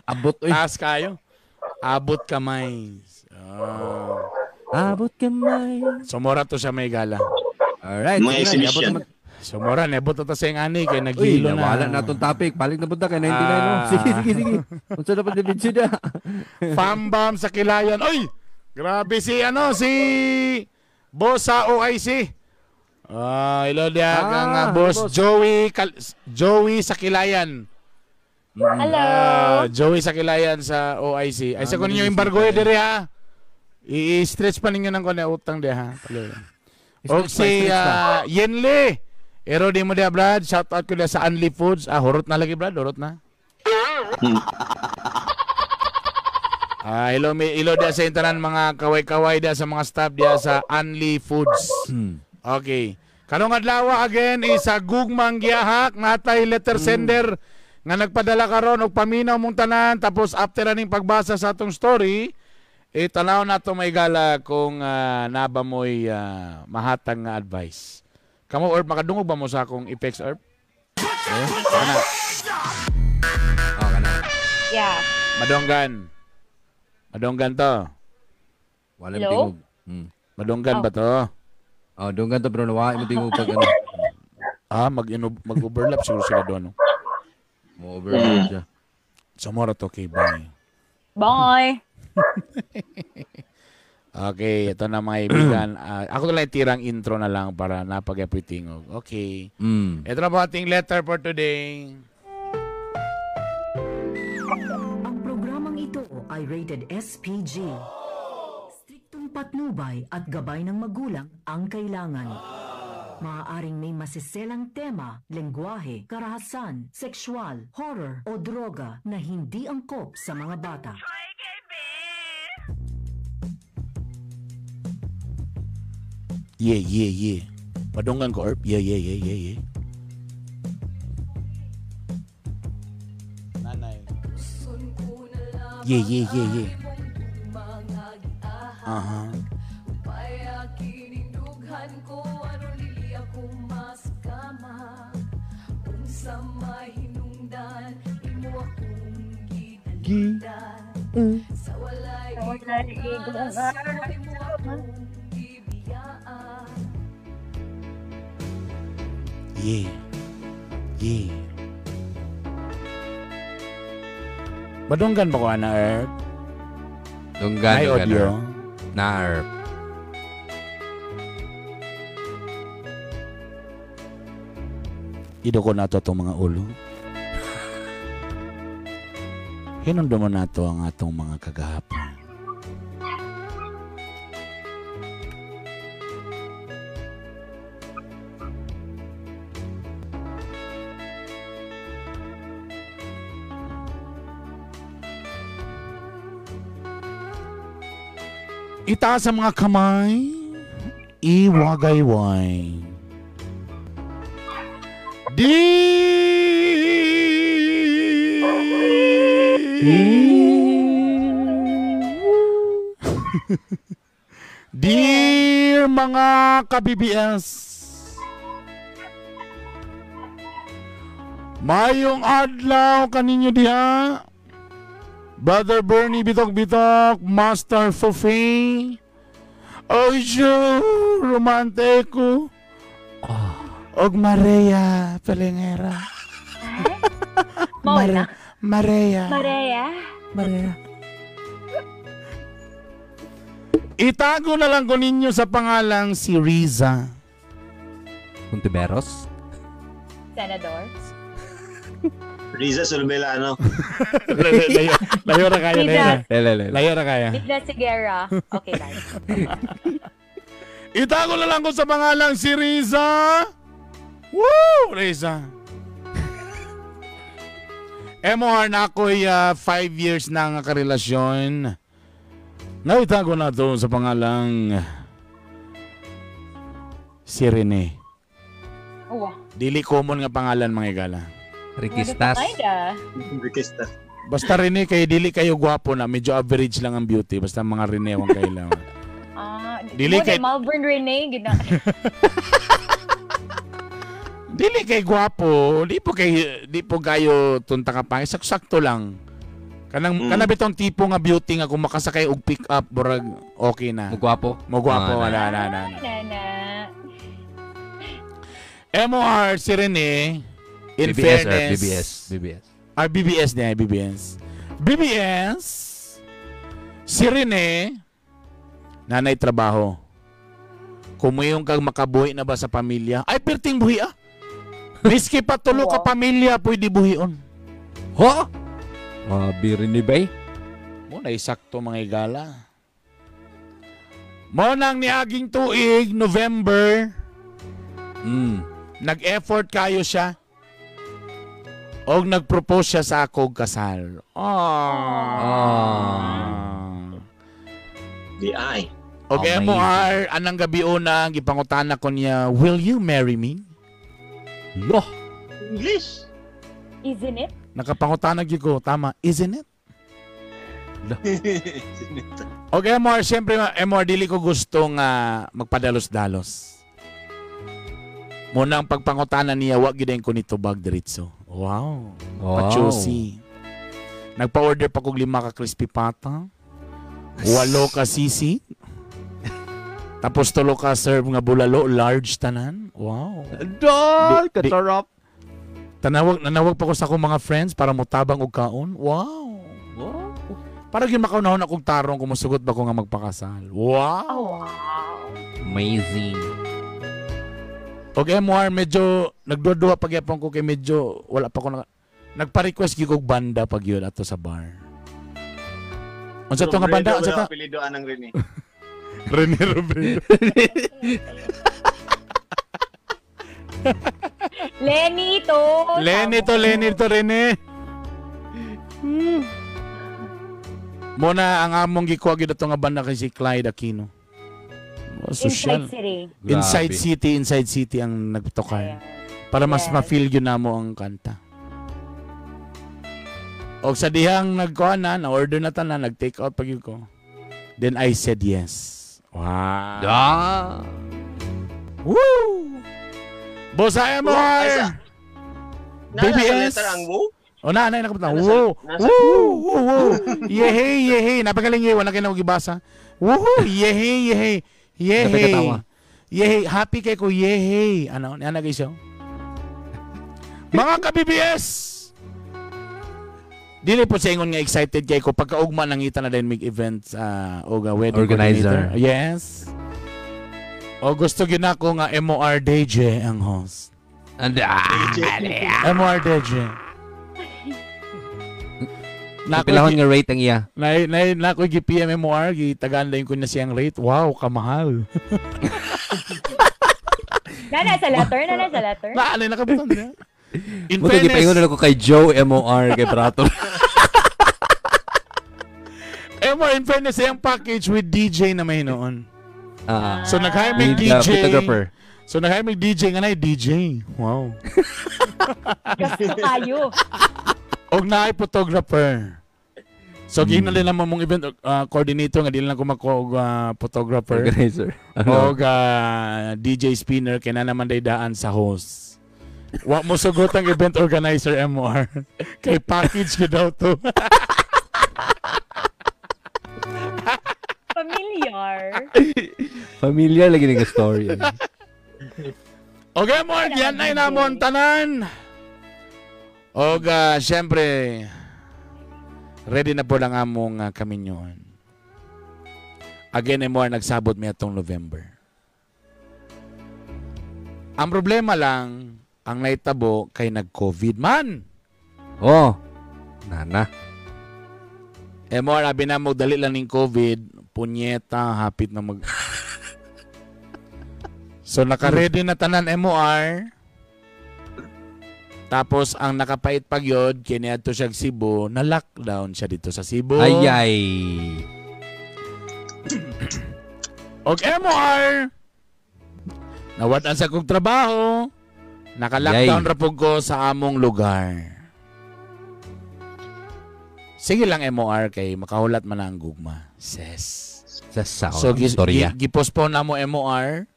Abot oy. Taas kayo. Abot kamay. Abot kamay. Sumora to siya may gala. Alright. Mga exhibition. Sumora, nebot to sa yung ani kay naghilo na. Wala na itong topic. Balik na punta kay 99. No? Sige. Unsa na pa video na. Fambam sa Kilayan. Oy! Grabe si ano, si boss sa OIC. Hello diya ang boss Joey Joey sa Kilayan. Hello. Joey sa Kilayan sa OIC. Ay sa kunin yung embargo diri ha. I-stretch pa ninyo ng kunya utang diha ha. Og si Yenle. Ero di mo diha Brad, shout out ko diha sa Anli Foods. Ah, hurot na lagi Brad, hurot na. Hello, hello diha sa intanan mga kaway-kaway diha sa mga staff diha sa Anli Foods. Okay. Karong adlaw again is sa Gugmang Giyahak natay letter sender nga nagpadala karon og paminaw mong tanan, tapos after aning pagbasa sa atong story tanaw nato may gala kung naba mo'y mahatag nga advice. Kamo Erp, makadungog ba mo sa akong effects, Erp? Eh? Kana. Oh, kana. Yeah. Madonggan. Madonggan to. Wala Hello? tingog. Madonggan ba to? Oh, donggan to pero nawa mo tingog pag ano. Ah, mag-overlap siguro sila doon. No? Mo overlap siya. Samora to, okay, bye. Bye. Okay, ito na mga kaibigan. Ako na lang tirang intro na lang para napag-apoy tingog. Okay. Ito na po ating letter for today. Ang programang ito ay rated SPG. Striktong patnubay at gabay ng magulang ang kailangan. Maaaring may masiselang tema, lengguwahe, karahasan, sexual, horror o droga na hindi angkop sa mga bata. Yeah, yeah, yeah. Padunggan ko, Erp. Yeah, yeah, yeah, yeah, yeah. Nanay. Yeah, yeah, yeah, yeah. Aha. Gi. Yeah. Yeah. Badunggan ba ko, ana, Erp? Donggan. May audio. Na, Erp. Ido ko nato atong mga ulo. Hinumduman nato ang atong mga kagahapon. Itaas ang mga kamay, iwagayway. Dear mga ka-BBS, mayong adlaw kaninyo diha. Brother Bernie Bitok-Bitok, Master Fufi, Ojo, Romanteko, og Maria Pelengera. Mauna. Maria. Maria. Maria. Itago na lang ko ninyo sa pangalang si Riza. Puntiveros? Senador. Riza Solvelano. Layo ra kaya, layo ra. Layo ra kaya. Bigla Sigera. Okay lang. Itago na lang ko sa pangalang si Riza. Woo! Riza. MOR na ako'y 5 years na nga karelasyon. Naitago na to sa pangalang si Rene. Oh, Dili common nga pangalan mga igala. Rikistas. Rikistas. Basta Rene kay dili kayo gwapo na, medyo average lang ang beauty. Basta mga Rene ang kailangan. Dili kay Malvern Rene gina. Dili kay gwapo, di po kayo tunta ka pa, sakto lang. Kanang kana bitong tipo nga beauty nga kung makasakay og pick up burag okay na. Mo gwapo. Mo gwapo wala na na. Na. MOR si Rene in BBS, fairness. BBS, BBS. Ah, BBS niya, BBS. BBS si Rene nanay trabaho. Kumuyong kag makabuhi na ba sa pamilya? Ay perting buhi ah. Miski pa tulo ka pamilya pwede buhion. Ho? Mabi rin ni bay. Mo na isakto mga igala. Mo nang niaging tuig November. Nag-effort kayo siya. Og nag-propose siya sa akong kasal. Di ay. Okay, Amazing. MOR, anang gabi una, gipangutana ko niya, will you marry me? Loh. English. Isn't it? Nakapangutana gyud ko, tama, isn't it? Okay, MOR, siyempre, MOR, dili ko gusto nga magpadalos-dalos. Muna ang pagpangutana niya, wag gyud ko nito bag diretso. Wow. Wow. Pachusi. Nagpa-order pa kog 5 ka crispy pata. 8 ka sisi. Tapos 3 ka serve nga bulalo, large tanan. Wow. Dol, Di- katarap. Tanawag, nanawag pa ko sa akong mga friends para motabang og kaon. Wow. Wow. Para gyud makaunahon akong tarong kung musugot ba ko nga magpakasal. Wow. Oh, wow. Amazing. Okay, MOR, medyo nagduwa-duwa pagyapon ko kay medyo wala pa ko na nagpa-request gyud kog banda pag yun ato sa bar. Unsa to nga banda? Unsa to? Apelido anang Rene. Rene Robredo. Lenny to. Lenny to, Lenny to, Rene. Muna ang among gikuha gyud ato nga banda kay si Clyde Aquino. Oh, social. Inside City. Grabe. Inside City, Inside City ang nagtokar. Ayan. Para mas Yes. ma-feel yun namo ang kanta. Og sa dihang nagkuha na, na-order na tanan, nag-take out pag yun ko. Then I said yes. Wow. Ah. Woo! Boss MR! Nasa BBS. letter ang woo? O na, na, nakapunta. Nasa- Woo! nasa- Woo! Woo! Woo! Yehey! Yehey! Napagaling yehey. Wala kayo na gibasa. Woohoo! Yehey! Yehey! Yehey! Napakatawa. Yehey! Happy kay ko. Yehey! Ano? Ano guys siya? Mga ka-BBS! Dili po sa ingon nga excited kay ko pagkaugma nangita na din mig events og wedding Organizer. coordinator. Yes. O gusto gyud nako nga MOR DJ ang host. And, ah, MOR DJ. Napilahon nga rate ang iya. Na na na ko gi PMMOR gi tagaan lang ko na siyang rate. Wow, kamahal. Nana sa letter, nana sa letter. Na alay nakabutan niya. In Mo to gipaingon fairness, na ko kay Joe MOR kay Brato. MOR in fairness siyang package with DJ na may noon. Ah. So nag-hire mig With, DJ. photographer. So nag-hire mig DJ nga na DJ. Wow. Gasto kayo. Og naay photographer. So giingnan din naman mong event coordinator nga dili lang ko makuha og photographer. Organizer. Ano? Og DJ spinner kay na naman day daan sa host. Wa mo sugot ang event organizer MR. Kay package gyud daw to. Familiar. Familiar lagi nga story. eh. Okay, Mord, yan na inamon tanan. Og syempre, ready na po lang among kaminyoon. Again, MR, nagsabot mi atong November. Ang problema lang, ang naitabo kay nag-COVID man. Oh. Nana. MR, abi na mo, dali lang ning COVID, punyeta, hapit na mag... So, naka-ready na tanan MOR. Tapos, ang nakapait pag yun, kiniadto siya Cebu, na-lockdown siya dito sa Cebu. Ay ay. Og MOR! Nawad-an sa kong trabaho. Naka-lockdown Yay. ra pud ko sa among lugar. Sige lang MOR kay makahulat man ang gugma. Ses. Sa sound. So gi, Storya. gi, gi-postpone na mo MOR.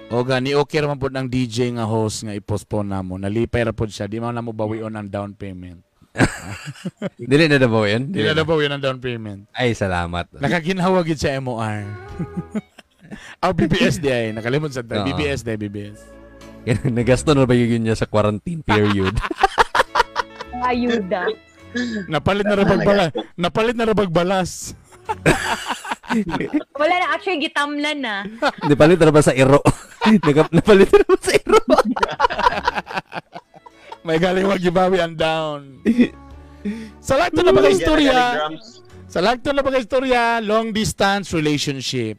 O gani okay ra man pud ang DJ nga host nga i-postpone na mo. Nalipay ra pud siya. Di man na mo bawion ang down payment. Dili na daw yun? Di na na bawion ang down payment. Ay, salamat. Nakaginhawa gid siya MOR. Aw BBS di ay nakalimot sa Oo. BBS di BBS. Nagasto na ba yun niya sa quarantine period? Ayuda. Napalit na ra bagbalas. Napalit na ra bagbalas. Wala na, actually, gitamlan na. Napalit na ba sa iro? Napalit na ba sa iro? May galing wag gibawi ang down. Sa lagto na mga istorya, sa lagto na mga istorya, long distance relationship.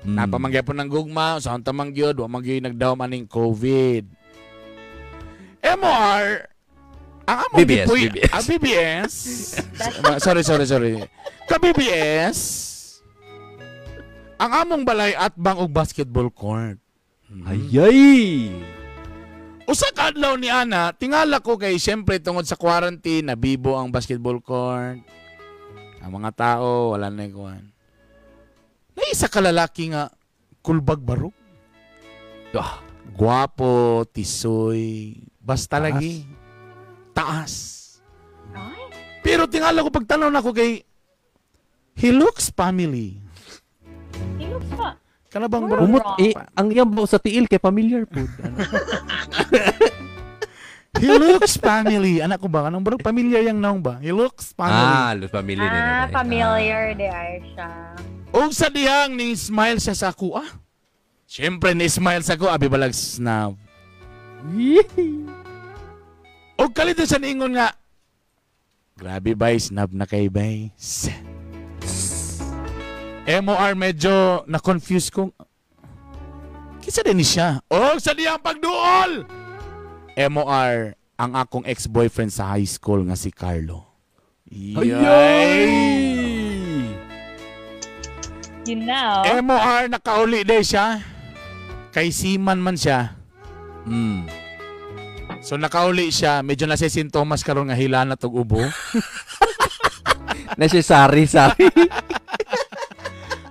Napamanggay po ng gugma, sa tamang gyud, wa man gyud nagdaw maning COVID. MOR, ang among BBS, gipuy- BBS. Ang BBS. Sorry, sorry, sorry. Ka BBS. Ang among balay at bang og basketball court. Ayay! Usa ka adlaw ni ana, tingala ko kay syempre tungod sa quarantine nabibo ang basketball court. Ang mga tao wala na kuan. Naisa ka lalaki nga kulbag barog. Ah. Guwapo, tisoy, basta Taas. lagi. Taas. Ay, Pero tingala ko pagtanaw nako kay he looks family. he looks pa. Kana bang barog? Umot, eh, ang iyang sa tiil kay familiar po. Ano? He looks family. Anak ko ba? Kanang barog familiar yang naong ba? He looks family. Ah, los familiar din. Ah, familiar di ay siya. Og sa dihang ni smile siya sa ako ah. Siyempre ni smile sa ako abi balag snap. Og kalito siya niingon nga grabe bay snap na kay bay. MOR medyo na-confuse kong kinsa din ni siya. Og sa dihang pagduol. MOR ang akong ex-boyfriend sa high school nga si Carlo. Yay! You know. MOR nakauli day siya. Kay Siman man siya. Mm. So nakauli siya, medyo nasisintomas karon nga hila na tog ubo. Na siya sari sari.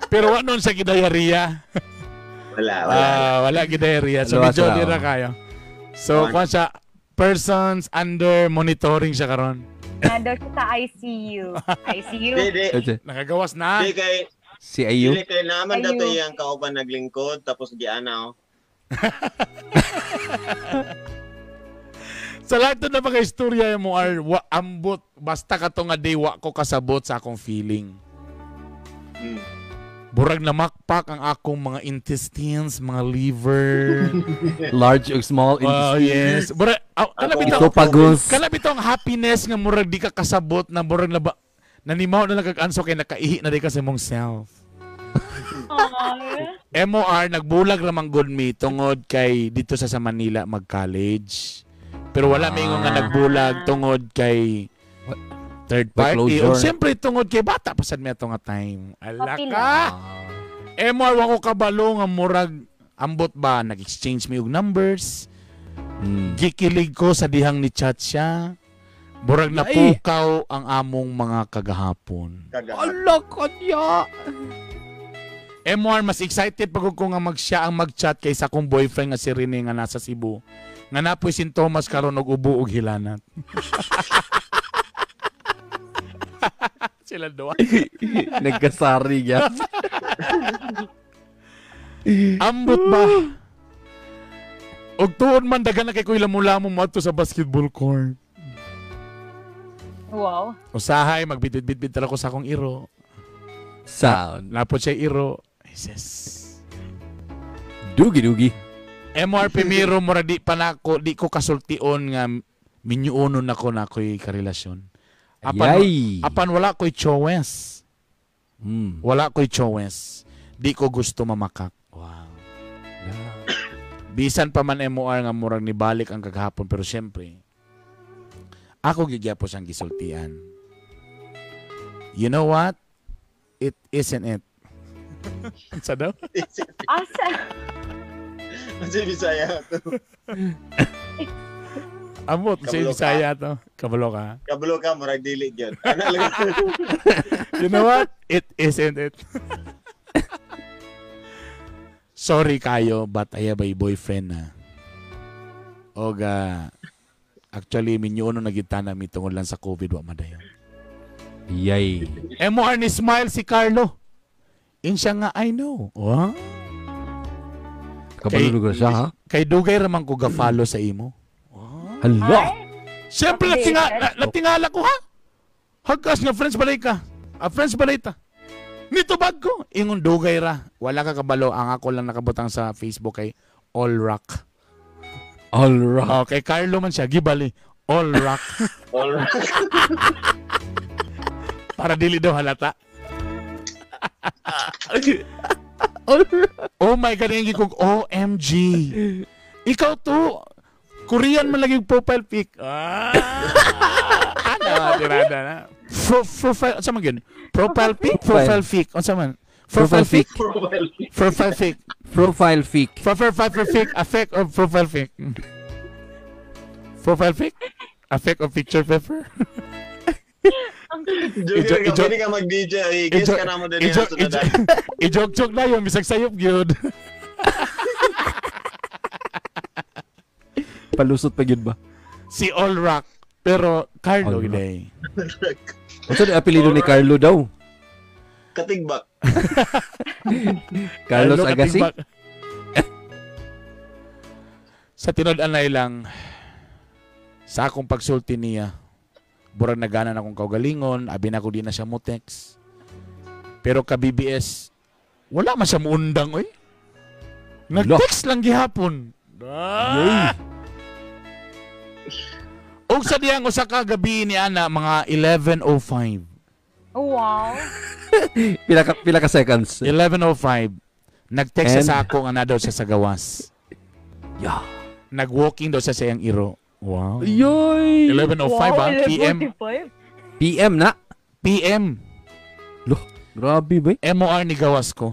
Pero wa nun sa gidayariya. Wala, wala. Ah, wala gidayariya. So Wala medyo sila, di ra oh. kayo. So kuan siya persons under monitoring siya karon. Nando siya sa ICU. ICU. Di, di. Nakagawas na. Di kay, Si Ayu. dili kay naman Ayu. dato iyang kauban naglingkod tapos giana oh. Sa lahat na mga istorya mo are wa, ambot basta ka to nga day wa ko kasabot sa akong feeling. Burag na makpak ang akong mga intestines, mga liver. Large or small Oh, intestine. yes. Burag, oh, kana bitaw, Esophagus. kana bitaw ang happiness nga murag di ka kasabot na murag na ba, nanimaw na lang kag anso kay nakaihi na di ka sa imong self. Ay. MOR nagbulag ramang good me tungod kay dito sa Manila mag-college. Pero wala may ingon nga nagbulag tungod kay third By party. closure. O siyempre tungod kay bata pasad mi ato nga time. Ala Papila. ka. MOR wa ko kabalo nga murag ambot ba nag-exchange mi og numbers. Mm. Gikilig ko sa dihang ni chat siya. Murag Ay. napukaw ang among mga kagahapon. Kagahapon. Ala kanya. MR, mas excited pag ko nga mag siya ang mag-chat kaysa akong boyfriend nga si Rene nga nasa Cebu. Nga napoy sintomas karon og ubo og hilanat. Sila duha. Nagkasari niya. Ambot ba? Og tuod man daghan na kay ko'y lamo-lamo moadto sa basketball court. Wow. Usahay magbitbit-bitbit ra ko sa akong iro. Sound. Napod siya iro. Jesus. Dugi-dugi. MR Primero mura di pa nako di ko kasultion nga minyuonon nako na ako'y karelasyon. Apan, Ayay. apan wala ko'y choice. Mm. Wala ko'y choice. Di ko gusto mamakak. Wow. Bisan pa man MOR nga murag nibalik ang kagahapon pero syempre ako gigyapos ang gisultian. You know what? It isn't it. Sa daw? Asa? Kasi Bisaya to. Amot, sa Kabalo ka. Bisaya to. Kabalo ka. Kabalo ka murag dili gyud. Ano lang. You know what? It isn't it. Sorry kayo, but I have a boyfriend na. Oga, actually, minyuno na gitana mi tungod lang sa COVID, wa madayon. Yay. MOR ni smile si Carlo. In siya nga, I know. What? Kabalo lugar siya, ha? Kay dugay ramang ko ga-follow sa imo. Hala! Siyempre, natingala ko ha. Hagkas nga friends balay ka. Ah, friends balay ta. Nitubag ko. Ingon dugay ra. Wala ka kabalo. Ang ako lang nakabutang sa Facebook kay All Rock. All rock. Okay, Carlo man siya. Gibali. All Rock. All right. Para dili daw halata. All rock. Oh my God, yung kog OMG. Ikaw to. Korean man lagi yung profile pic. Ah! Ano, tirada na. Profile, unsa man gyud? Profile pic, profile pic. Unsa man? Profile pic. Profile pic. Profile pic. Profile pic. Profile pic. Affect or profile pic? Profile pic? Affect or picture pepper? Junior, pwede ka mag-DJ. I-guess ka na mo din yan. I-joke-joke na yun. Bisag sayop yun. Palusot pa yun ba? Si All Rock. Pero Carlo gid. Unsa ni apelyido ni Carlo daw? Katigbak. Carlos Agassi. Sa tinud-anay lang sa akong pagsulti niya, burag nagana na akong kaugalingon, abi na ko di na siya mo text. Pero ka BBS, wala man siya muundang oy. Nag-text lang gihapon. Ah! Og sa diyang usa ka gabi ni ana mga 11:05. Oh, wow. Pila ka seconds? 11:05. Nag-text siya sa ako nga na daw siya sa gawas. Yeah. Nag-walking daw siya sa iyang iro. Wow. Yoy. 11:05 wow, PM. PM na. PM. Loh, grabe ba? MOR ni gawas ko.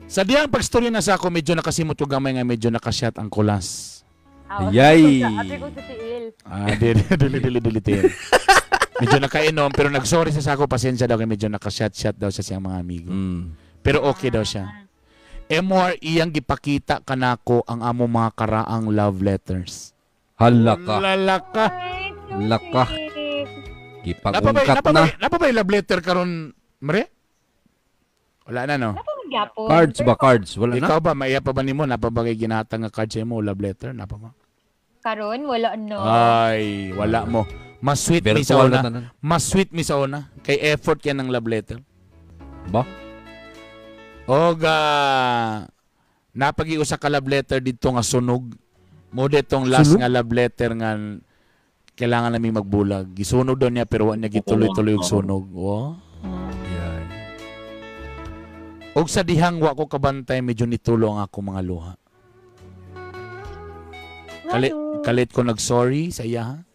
Sa diyang pagstorya na sa ako, medyo nakasimot ko gamay nga medyo nakashot ang kulas. Ayay. Ah, dili. Medyo nakainom pero nagsorry siya sa ako, pasensya daw kay medyo nakashot-shot daw siya sa iyang mga amigo. Mm. Pero okay daw siya. MOR iyang gipakita kanako ang amo mga karaang love letters. Hala ka. Lalaka. Laka. Gipagungkat na. Napabay love letter karon, Mare? Wala na, no? Cards ba? Cards? Wala na? Ikaw ba? Maiya pa ba nimo? Napabagay ginatang nga card sa imo? Love letter? Napa ba? Karon? Wala, no. Ay, wala mo. Mas sweet mi sa una. Mas sweet mi sa una. Kay effort yan ng love letter. Ba? Og napag-iusa ka love letter dito nga sunog. Mo ditong last nga love letter nga kailangan namin magbulag. Gisunog daw niya pero wa niya gituloy-tuloy og sunog. Oh. Yeah. Og sa dihang wa ko kabantay medyo nitulo ang ako mga luha. Kalit ko nag-sorry sa iya. Ha?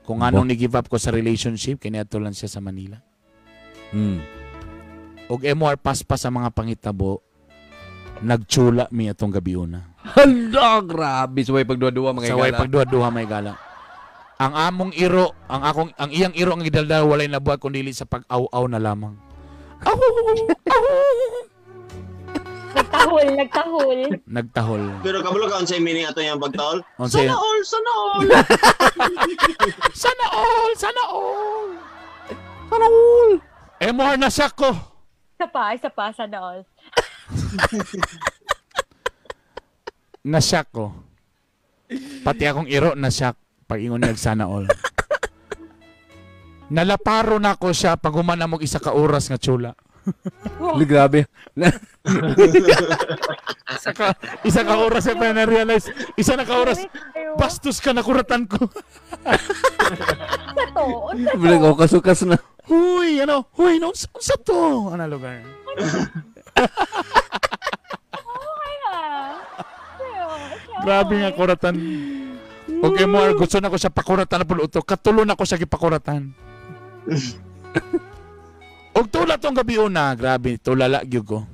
Kung anong ni-give up ko sa relationship, kiniadto lang siya sa Manila. Mm. Og MOR paspas sa mga pangitabo, nagtsula mi atong gabi una. Hala, grabe. Saway pagduha-duha mga igala. Saway pagduha-duha mga igala. Ang among iro, ang iyang iro ang gidaldal walay nabuhat kundi sa pag-aw-aw na lamang. Aw! Aw! Nagtahol. Nagtahol. Pero kabalo ka unsay meaning ato yang pagtahol? Sana all, sana all. Sana all, sana all. Sana all. MOR na siya ko. Isa pa, sana all. Nasyak ko. Pati akong iro nasyak pag ingon niya sana all. Nalaparo na ko siya pag humana mo isa ka oras nga tsula. Wow. Grabe. Isa ka oras siya pa na-realize. Isa na ka oras. Bastos ka na kuratan ko. Unsa to? Bilang ako kasukas na. Huy, ano? Huy, no, unsa to? Ano lugar? Grabe nga kuratan. Okay mo, gusto na ko siya pakuratan na pulo. Katulo na ko siya gipakuratan. Og tula tong gabi una, grabe, tulala gyud ko.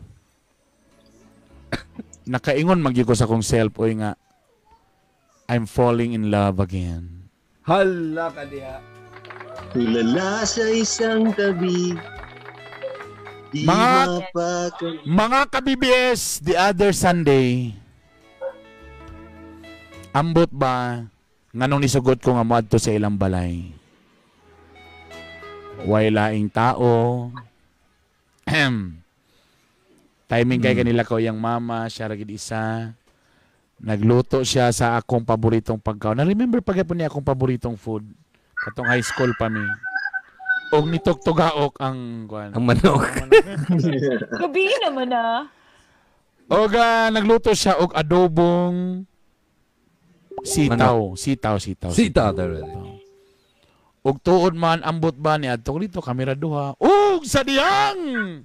Nakaingon magyud ko sa akong self, oy nga, I'm falling in love again. Hala ka diha. Tulala sa isang tabi. Mga ka-BBS, the other Sunday, ambot ba, nganong nisugot ko nga moadto sa ilang balay? Way laing tao. Timing kay kanila ko yung mama, siya ra gid isa. Nagluto siya sa akong paboritong pagkaon. Na-remember pa gyud niya akong paboritong food. Katong high school pa mi. Og nitugtugaok ang kuan. Ang manok. Gabi naman ah. Og nagluto siya og adobong sitaw, sitaw, sitaw. Sitaw. Og tuod man ambot ba ni adto dito kamera duha. Og sa diyang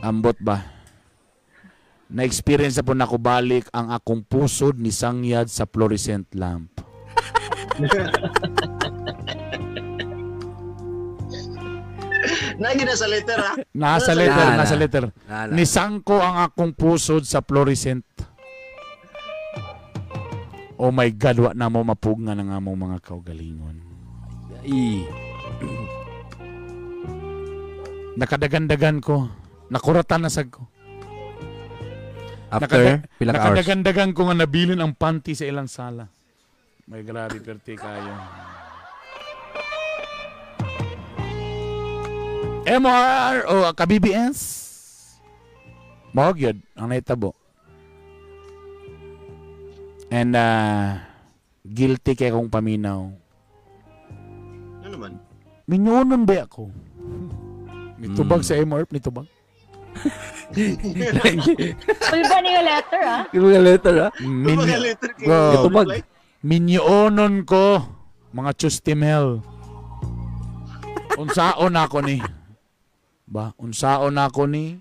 ambot ba? Na-experience na po nako balik ang akong pusod ni sangyad sa fluorescent lamp. Nagi na sa letter ha. Nasa letter, nasa letter. Nisangko ang akong pusod sa fluorescent. Oh my God, wa na mo mapugngan ang among mga kaugalingon. Ay. Nakadagandagan ko. Nakuratan na sag ko. After pila ka hours. Nakadagandagan ko nga nabilin ang panty sa ilang sala. May grabe perti kayo. MR o ka-BBS. Mao gyud ang nahitabo. And guilty kay akong paminaw. Ano man? Minyonon ba ako? Nitubag sa MR, nitubag. Pulba ni yung letter, ah. Yung letter, ah. Nitubag. Minyonon ko, mga chustimel. Unsaon ako ni? Ba, unsaon ako ni?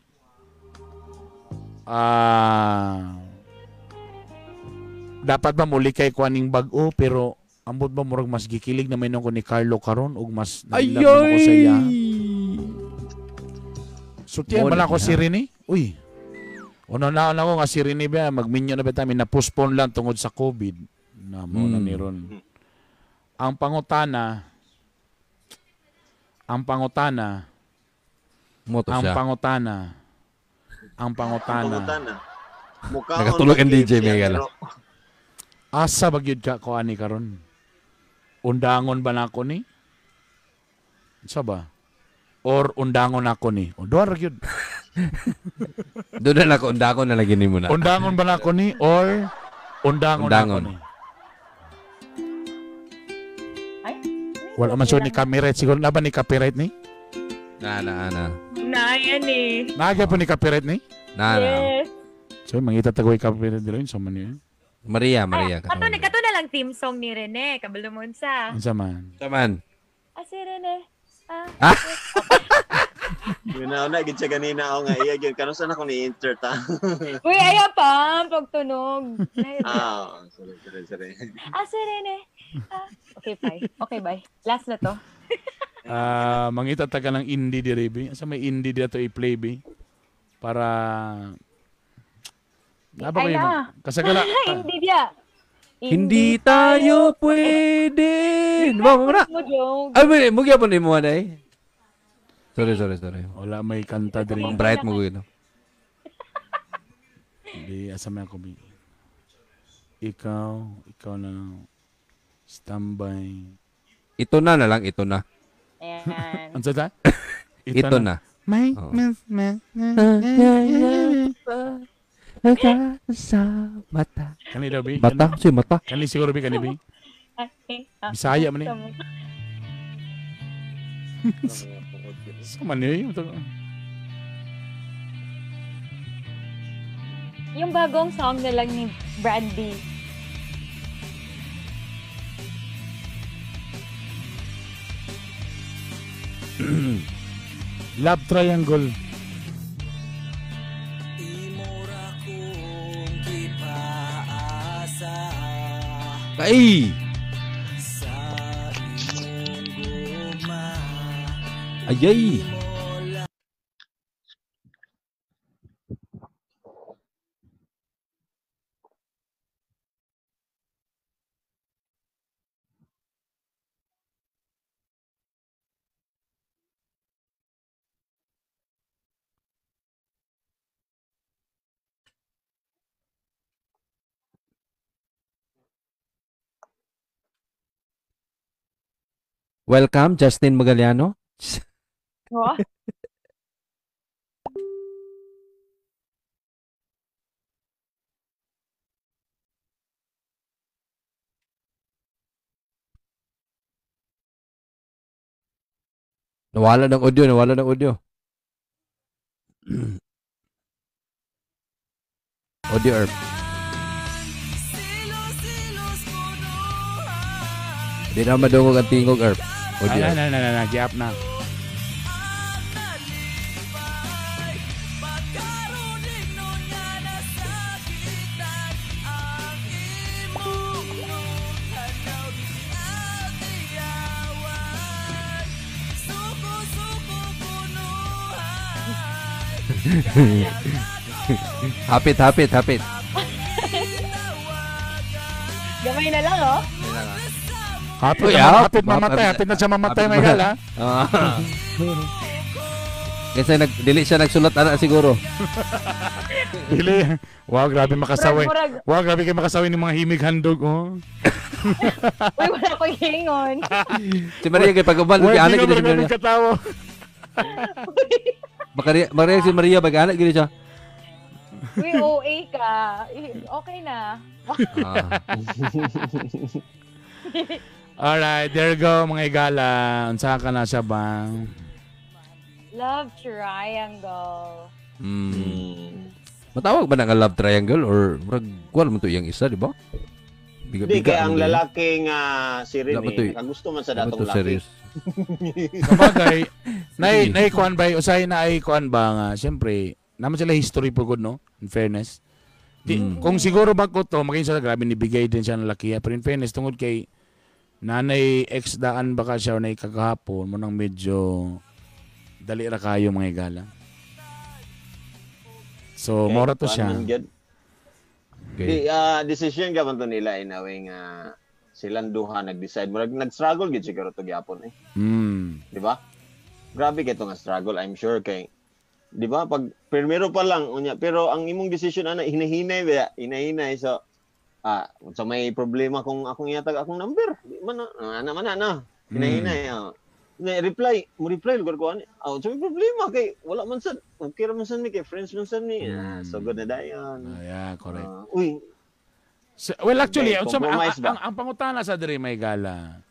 Dapat ba muli kay kuaning bag-o pero ambot ba murag mas gikilig na may ko ni Carlo karon ug mas nailab na ko sa iya. Sutihan man ako si Rene. Uy. Una na ako nga si Rene ba magminyo na ba tayo na-postpone lang tungod sa COVID. Na mo na ni ron. Ang pangutana ang pangutana ang pangutana ang pangutana. Nakatulog ang DJ Megala. Asa ba gyud ka ko ani karon? Undangon ba nako ni? Unsa ba? Or undangon ako ni? O duha ra gyud. Doon na ako undangon na lagi nimo na. Undangon ba nako ni or undangon ako ni? Ay. Wala man sure ni copyright siguro na ba ni copyright ni? Na. Na yan eh. Naga po ni copyright ni? Na. Yes. So mangita tagoy copyright dilo sa man niya. Maria. Kato na lang theme song ni Rene. Kabalo mo unsa. Unsa man? Unsa man? Ah, si Rene. Ah. Yun na, gid siya ganina ako nga iya gyud karon saan ako ni-enter ta. Uy, ayaw pa pagtunog. Ah, sorry. Ah, si Rene. Ah. Okay, bye. Okay, bye. Last na to. Mangita ta ka ng indie diri bi. Asa may indie dito i-play bi para Naba kayo mo? Kasagala. Hindi niya. Hindi tayo pwede. Ba mo na? Ay, mo gyapon nimo anay. Sorry. Wala may kanta diri. Ang bright mo gyud. Hindi asa may ako bi. Ikaw na standby. Ito na lang, ito na. Ayan. Unsa ta? Ito na. May sa mata. Kani daw bi? Mata? Si mata? Kani siguro bi? Kani bi? Bisaya man ni. Sa man ni? Yung bagong song na lang ni Brandy. Love Triangle. Ay! Ayay! Welcome, Justin Magaliano. What? Nawala ng audio. Audio herb. Di na madungog ang tingog herb. Audio herb. Na, gi-up na. Hapit, hapit, hapit. Gamay na lang, oh. Hapit Uy, na, hapit mamatay, hapit na siya mamatay, may gala. Kasi dili siya nagsulat ana siguro. Dili. Wow, grabe makasaway. Wow, grabe kay makasaway ng mga himig handog, oh. Uy, wala ko hingon. Si Maria kay pag-uban, Uy, ana di gid ka si Maria. katawa. Maria si Maria pag ana gid siya. Uy, OA ka. Okay na. Alright, there you go mga igala. Unsa ka na siya ba? Love triangle. Matawag ba na nga love triangle or murag kuan man to iyang isa, di ba? Di kaya ang lalaki nga si Rene, kagusto man sa datong laki. Serious. Sabagay, nay kuan ba usay na ay kuan ba nga siyempre naman sila history po good, no? In fairness. Di, kung siguro bago to, maging sa grabe nibigay din siya ng laki. Pero in fairness, tungod kay nanay ex daan baka siya o nay kagahapon mo nang medyo dali ra kayo mga igala. So, okay, mora to siya. Okay. Di, decision ka man to nila in a way nga silang duha nag-decide. Murag nag-struggle gid siguro to gyapon eh. Di ba? Grabe kay to nga struggle, I'm sure kay di ba pag primero pa lang unya pero ang imong decision ana hinahinay ba hinahinay so so may problema kung akong ihatag akong number di man na ana man na hinahinay reply mo reply lugar ko ani so may problema kay wala man sad okay ra man sad ni kay friends man sad ni so good na dayon. Yeah, correct. Uy so, well actually okay, so, ang pangutana sa diri may gala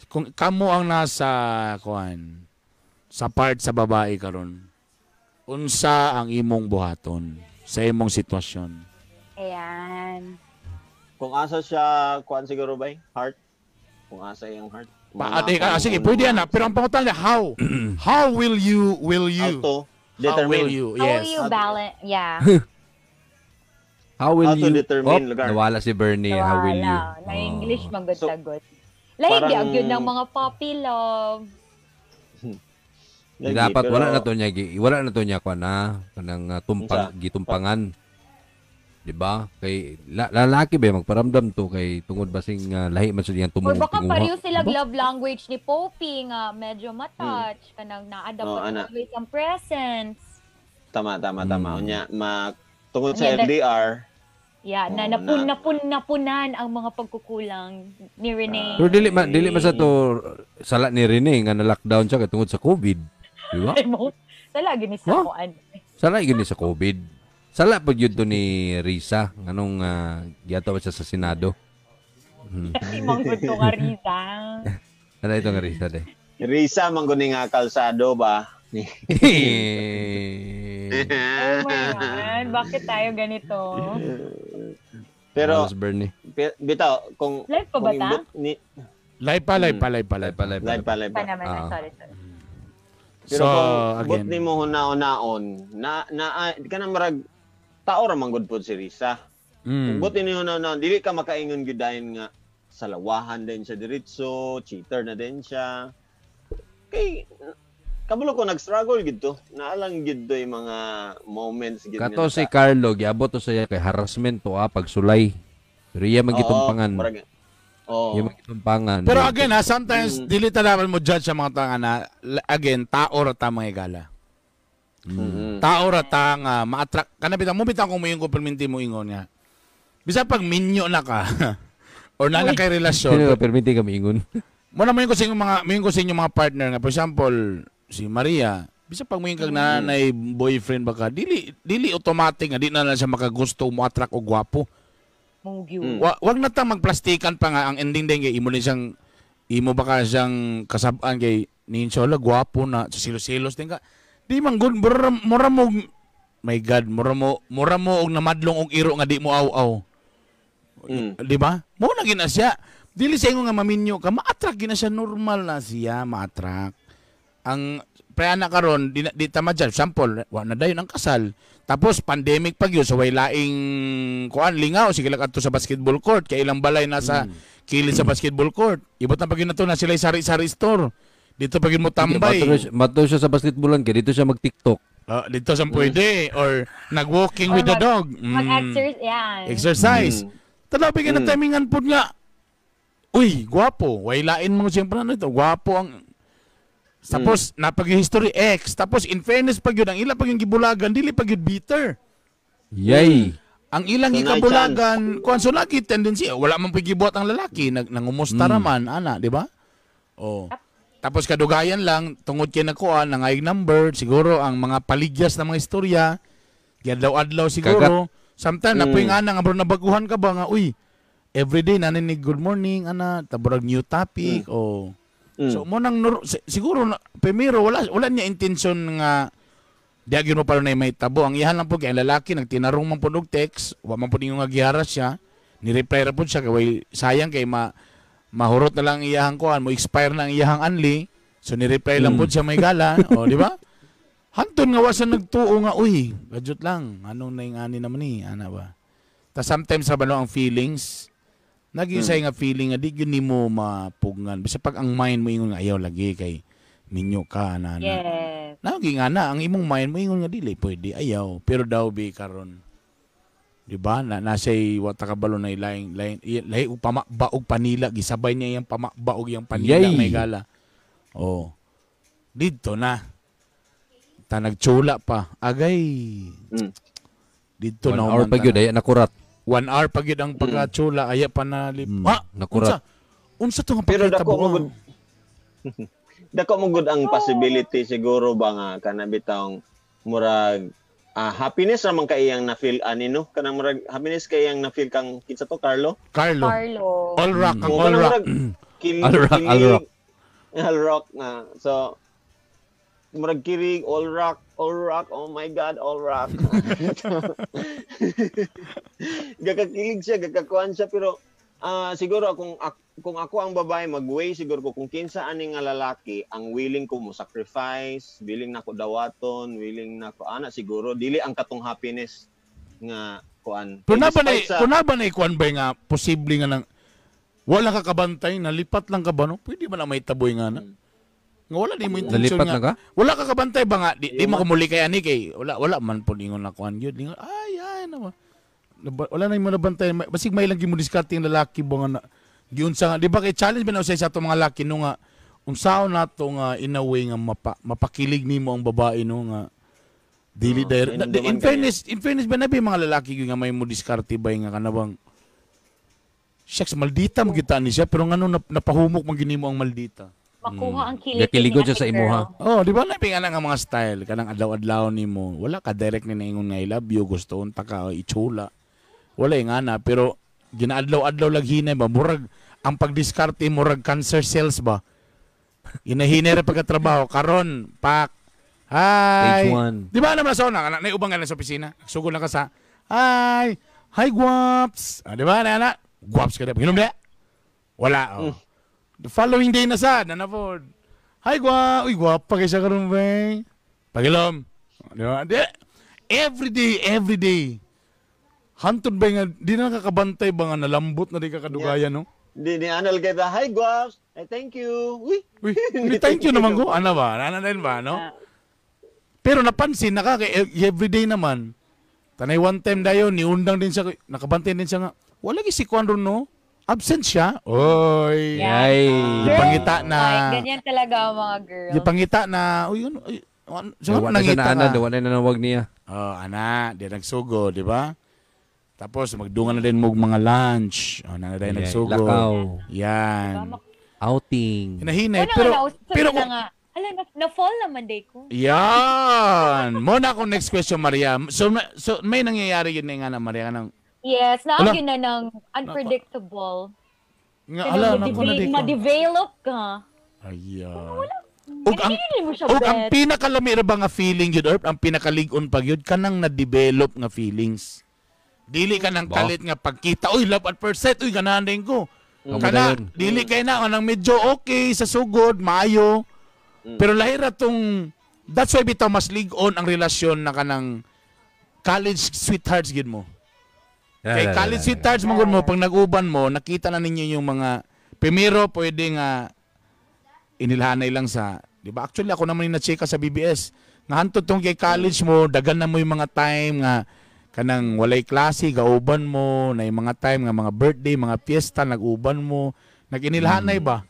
kung kamo ang nasa kuan sa part sa babae karon unsa ang imong buhaton sa imong sitwasyon? Ayan. Kung asa siya, kuan siguro ba? Heart? Kung asa yung heart? Sige, pwede yan na. Pero ang pangutan niya, how? How will you, How to determine? How will you, yes. How will you balance, yeah. How will how to you, determine, lugar. Nawala si Bernie, nawala. How will you? Na English, magod-tagod. So, lahi di agyud ng mga puppy love. Lagi, dapat pero, wala na to niya kuan na kanang tumpang gitumpangan. Di ba? Kay lalaki ba magparamdam to kay tungod basing lahi man sa iyang tumuo. Or baka pareho sila love language ni Popey nga medyo matouch kanang na-adapt always ang presence. Tama. Unya tungod sa LDR. Yeah, na napunan ang mga pagkukulang ni Rene. Pero dili man sa to sala ni Rene nga na lockdown siya kay tungod sa COVID. Di ba? Sala gini sa kuan. Sala gini sa COVID. Sala pag yun to ni Risa nganong giadto siya sa Senado. Manggod to nga Risa. Ano ito nga Risa de? Risa manggod ni nga kalsado ba? Oh my God, bakit tayo ganito? Pero bitaw kung live pa ba ta? Live pa. Pa naman, sorry. Pero so, kung but nimo huna-hunaon, na kanang marag tao ra man gud pod si Risa. Kung but nimo huna-hunaon, dili ka makaingon gyud dayon nga salawahan din siya diretso, cheater na din siya. Kay kabulo ko nag-struggle gid to. Naalang gid to yung mga moments gid. Kato si Carlo giabot to siya kay harassment to pagsulay. Pero iya magitumpangan. Oh. Yung magitumpangan. Pero again ha, sometimes dili ta dapat mo judge sa mga tanga na again tao ra ta mga igala. Tao ra ta nga ma-attract kana bitaw mo bitaw kung moingon perminti mo ingon nga. Bisa pag minyo na ka or na kay relasyon. Sino perminti ka moingon? Mo na moingon sa inyong mga moingon sa inyong mga partner nga for example si Maria, bisa pag moingon kag nanay boyfriend ba ka, dili automatic nga di na lang siya makagusto mo attract og gwapo. Wag na ta magplastikan pa nga ang ending din kay imo din siyang imo baka siyang kasab-an kay ninsola gwapo na sa silos-silos din ka. Di man good mura mo my God, mura mo og namadlong og iro nga di mo aw-aw. Di ba? Mo na gina siya. Dili sa ingon nga maminyo ka, ma-attract gina siya, normal na siya ma-attract. Ang pre-ana karon di ta ma-judge. Sample, wa na dayon ang kasal. Tapos pandemic pag yun, so way laing kuan lingaw sige lang adto sa basketball court kay ilang balay nasa kilid sa basketball court. Ibot na pag yun na to na sila sari-sari store. Dito pag yun mo tambay. Mato siya sa basketballan kay dito siya mag-TikTok. Dito sa pwede or nag-walking with the dog. Mag-exercise, yan. Exercise. Tanaw bigyan na timingan pud nga. Uy, gwapo. Way lain mo siyempre ano ito. Gwapo ang tapos napag-history ex. Tapos in fairness pag yun, ang ilang pag yung gibulagan dili pag yun bitter. Yay. Ang ilang So, gikabulagan, kuan so lagi tendency, wala man pag gibuhat ang lalaki, nangumusta raman ana, di ba? Oh. Tapos kadugayan lang tungod kay nakuan nangayig number, siguro ang mga paligyas ng mga istorya, giadlaw-adlaw siguro. Sometimes napoy nga na nga bro nabaguhan ka ba nga uy, everyday naninig good morning ana, taburag new topic o so mo nang siguro na, primero wala niya intention nga diagyon mo pa na may tabo. Ang iyahan lang po kay ang lalaki nagtinarong man pud og text, wa man pud ingon nga gihara siya, ni-reply ra pud siya kay way sayang kay mahurot na lang iyahang kuan, mo expire na ang iyahang anli. So ni-reply lang pud siya may gala, o di ba? Hanton nga wa siya nagtuo nga uy, gadyot lang, anong naing ani naman ni, ana ba? Ta sometimes ra ba no ang feelings? Naging say nga feeling nga di gyud nimo mapugngan. Bisa pag ang mind mo ingon nga ayaw lagi kay minyo ka ana. Yes. Nagi nga na ang imong mind mo ingon nga dili pwede ayaw, pero daw bi karon. Di ba? Na nasay wa ta kabalo na laing laing lahi og pamakba og panila gisabay niya iyang pamakba og iyang panila Yay! may gala. Oh. Didto na. Ta nagtsula pa. Agay. Didto 1 na hour human pa gyud tanan. ay nakurat. 1 hour pa gyud ang pagkatsula aya pa na Nakurat. Unsa to nga Pero pagkita dako mo gud dako mo gud ang possibility siguro ba nga kana bitawng murag happiness ra man kay iyang na feel ani no, kanang murag happiness kay iyang na feel kang kinsa to, Carlo? Carlo. Carlo. All rock ang Oo, all kanang rock. murag All rock, all rock. All rock nga. So murag kirig, all rock, all rock, oh my God, all rock. Gakakilig siya, gakakuan siya, pero siguro kung ako ang babae, mag-weigh siguro ko kung kinsa ani nga lalaki ang willing ko mo sacrifice, willing na ko dawaton, willing na ko ana siguro dili ang katong happiness nga kuan. Pero na ba na, Despite sa- kung na ba na ikuan ba nga posible nga nang wala ka kabantay, nalipat lang ka ba no? Pwede ba na may taboy nga na? Nga wala di mo intention Nalipat nga. lang ka? Wala ka kabantay ba nga? Di mo kumuli kay ani kay wala man po ingon na kuan yun. Ingon, ay ay na wala na mo nabantay. Basig may lang gimo diskarte ang lalaki ba nga na giunsa nga di ba kay challenge ba na usay sa ato mga lalaki no nga unsaon nato nga in a way nga mapakilig nimo ang babae no nga dili Oh, dire hinumduman in ka niya. fairness, in fairness ba na ba yung mga lalaki yung nga may mo diskarte ba nga kanabang shucks maldita mo kita ni siya pero ngano napahumok man gini mo ang maldita. Makuha ang kiliti Gakiligo ni siya sa ate imuha. girl. Oh, di ba na pinga nga mga style kanang adlaw-adlaw nimo. Wala ka direct ni naingon nga I love you, gusto unta ka o itsula. Wala nga na pero ginaadlaw-adlaw lag hinay ba murag ang pagdiskarte murag cancer cells ba. Inahinay ra pagkatrabaho karon pak. Hi. Stage one. Di ba naman sa una, na ubang nga na sa opisina. Sugod lang ka sa hi. Hi guaps. Ah, di ba na na? Guaps ka na. Ginom na. Wala. Oh. The following day na sad, na pod. Hi gua, uy guwapa kay siya karon bay. Pagilom. Di ba? Di, every day, every day. Hantod ba nga di na nakakabantay ba nga nalambot na di ka kadugayan no? Di ni anal kay ba, hi guaps, ay thank you. Uy. Uy, di thank you naman ko. Ano ba? Ano na ba, no? Pero napansin na ka, kay everyday naman. Tanay one time dayon, niundang din siya, nakabantay din siya nga. Wala gi si Kwan ron, no? Absent siya. Oy. Yeah. Yay. Girls, Gipangita na. Like, ganyan talaga ang mga girls. Gipangita na, uy, ano, uy, ano, so, Wala na siya nangita naanad, ka? wala na nawag niya. Oh, ana, di nagsugo, di ba? Tapos magdungan na din mo og mga lunch. Oh, na na din Yeah, nagsugo. lakaw. Yan. Outing. Hinahinay Una pero nga na, pero na nga, hala, na-fall naman day ko. Yan. Mo na akong next question, Maria. So so may nangyayari yun na nga na Maria nang Yes, Ala. naagyo na ng unpredictable. nga Kanang ala nako na di ko. Ma-develop ka. Ayan. Ug ang Hindi mo siya ug ang bet. pinakalami ra ba nga feeling yun or ang pinakalig-on pag yun kanang na-develop nga feelings. Dili ka nang Ba? kalit nga pagkita, uy love at first sight, uy ganahan din ko. Amo Kana dayon. dili kay na kanang medyo okay sa sugod, maayo. Pero lahi ra tong that's why bitaw mas lig-on ang relasyon na kanang college sweethearts gid mo. Kay college sweethearts mo gud mo pag nag-uban mo, nakita na ninyo yung mga primero pwede nga inilhanay lang sa, 'di ba? Actually ako naman yung na-check sa BBS. Nga hantod tong kay college mo, dagan na mo yung mga time nga kanang walay klase, gauban mo, na yung mga time nga mga birthday, mga fiesta, nag-uban mo, nag-inilhan na iba.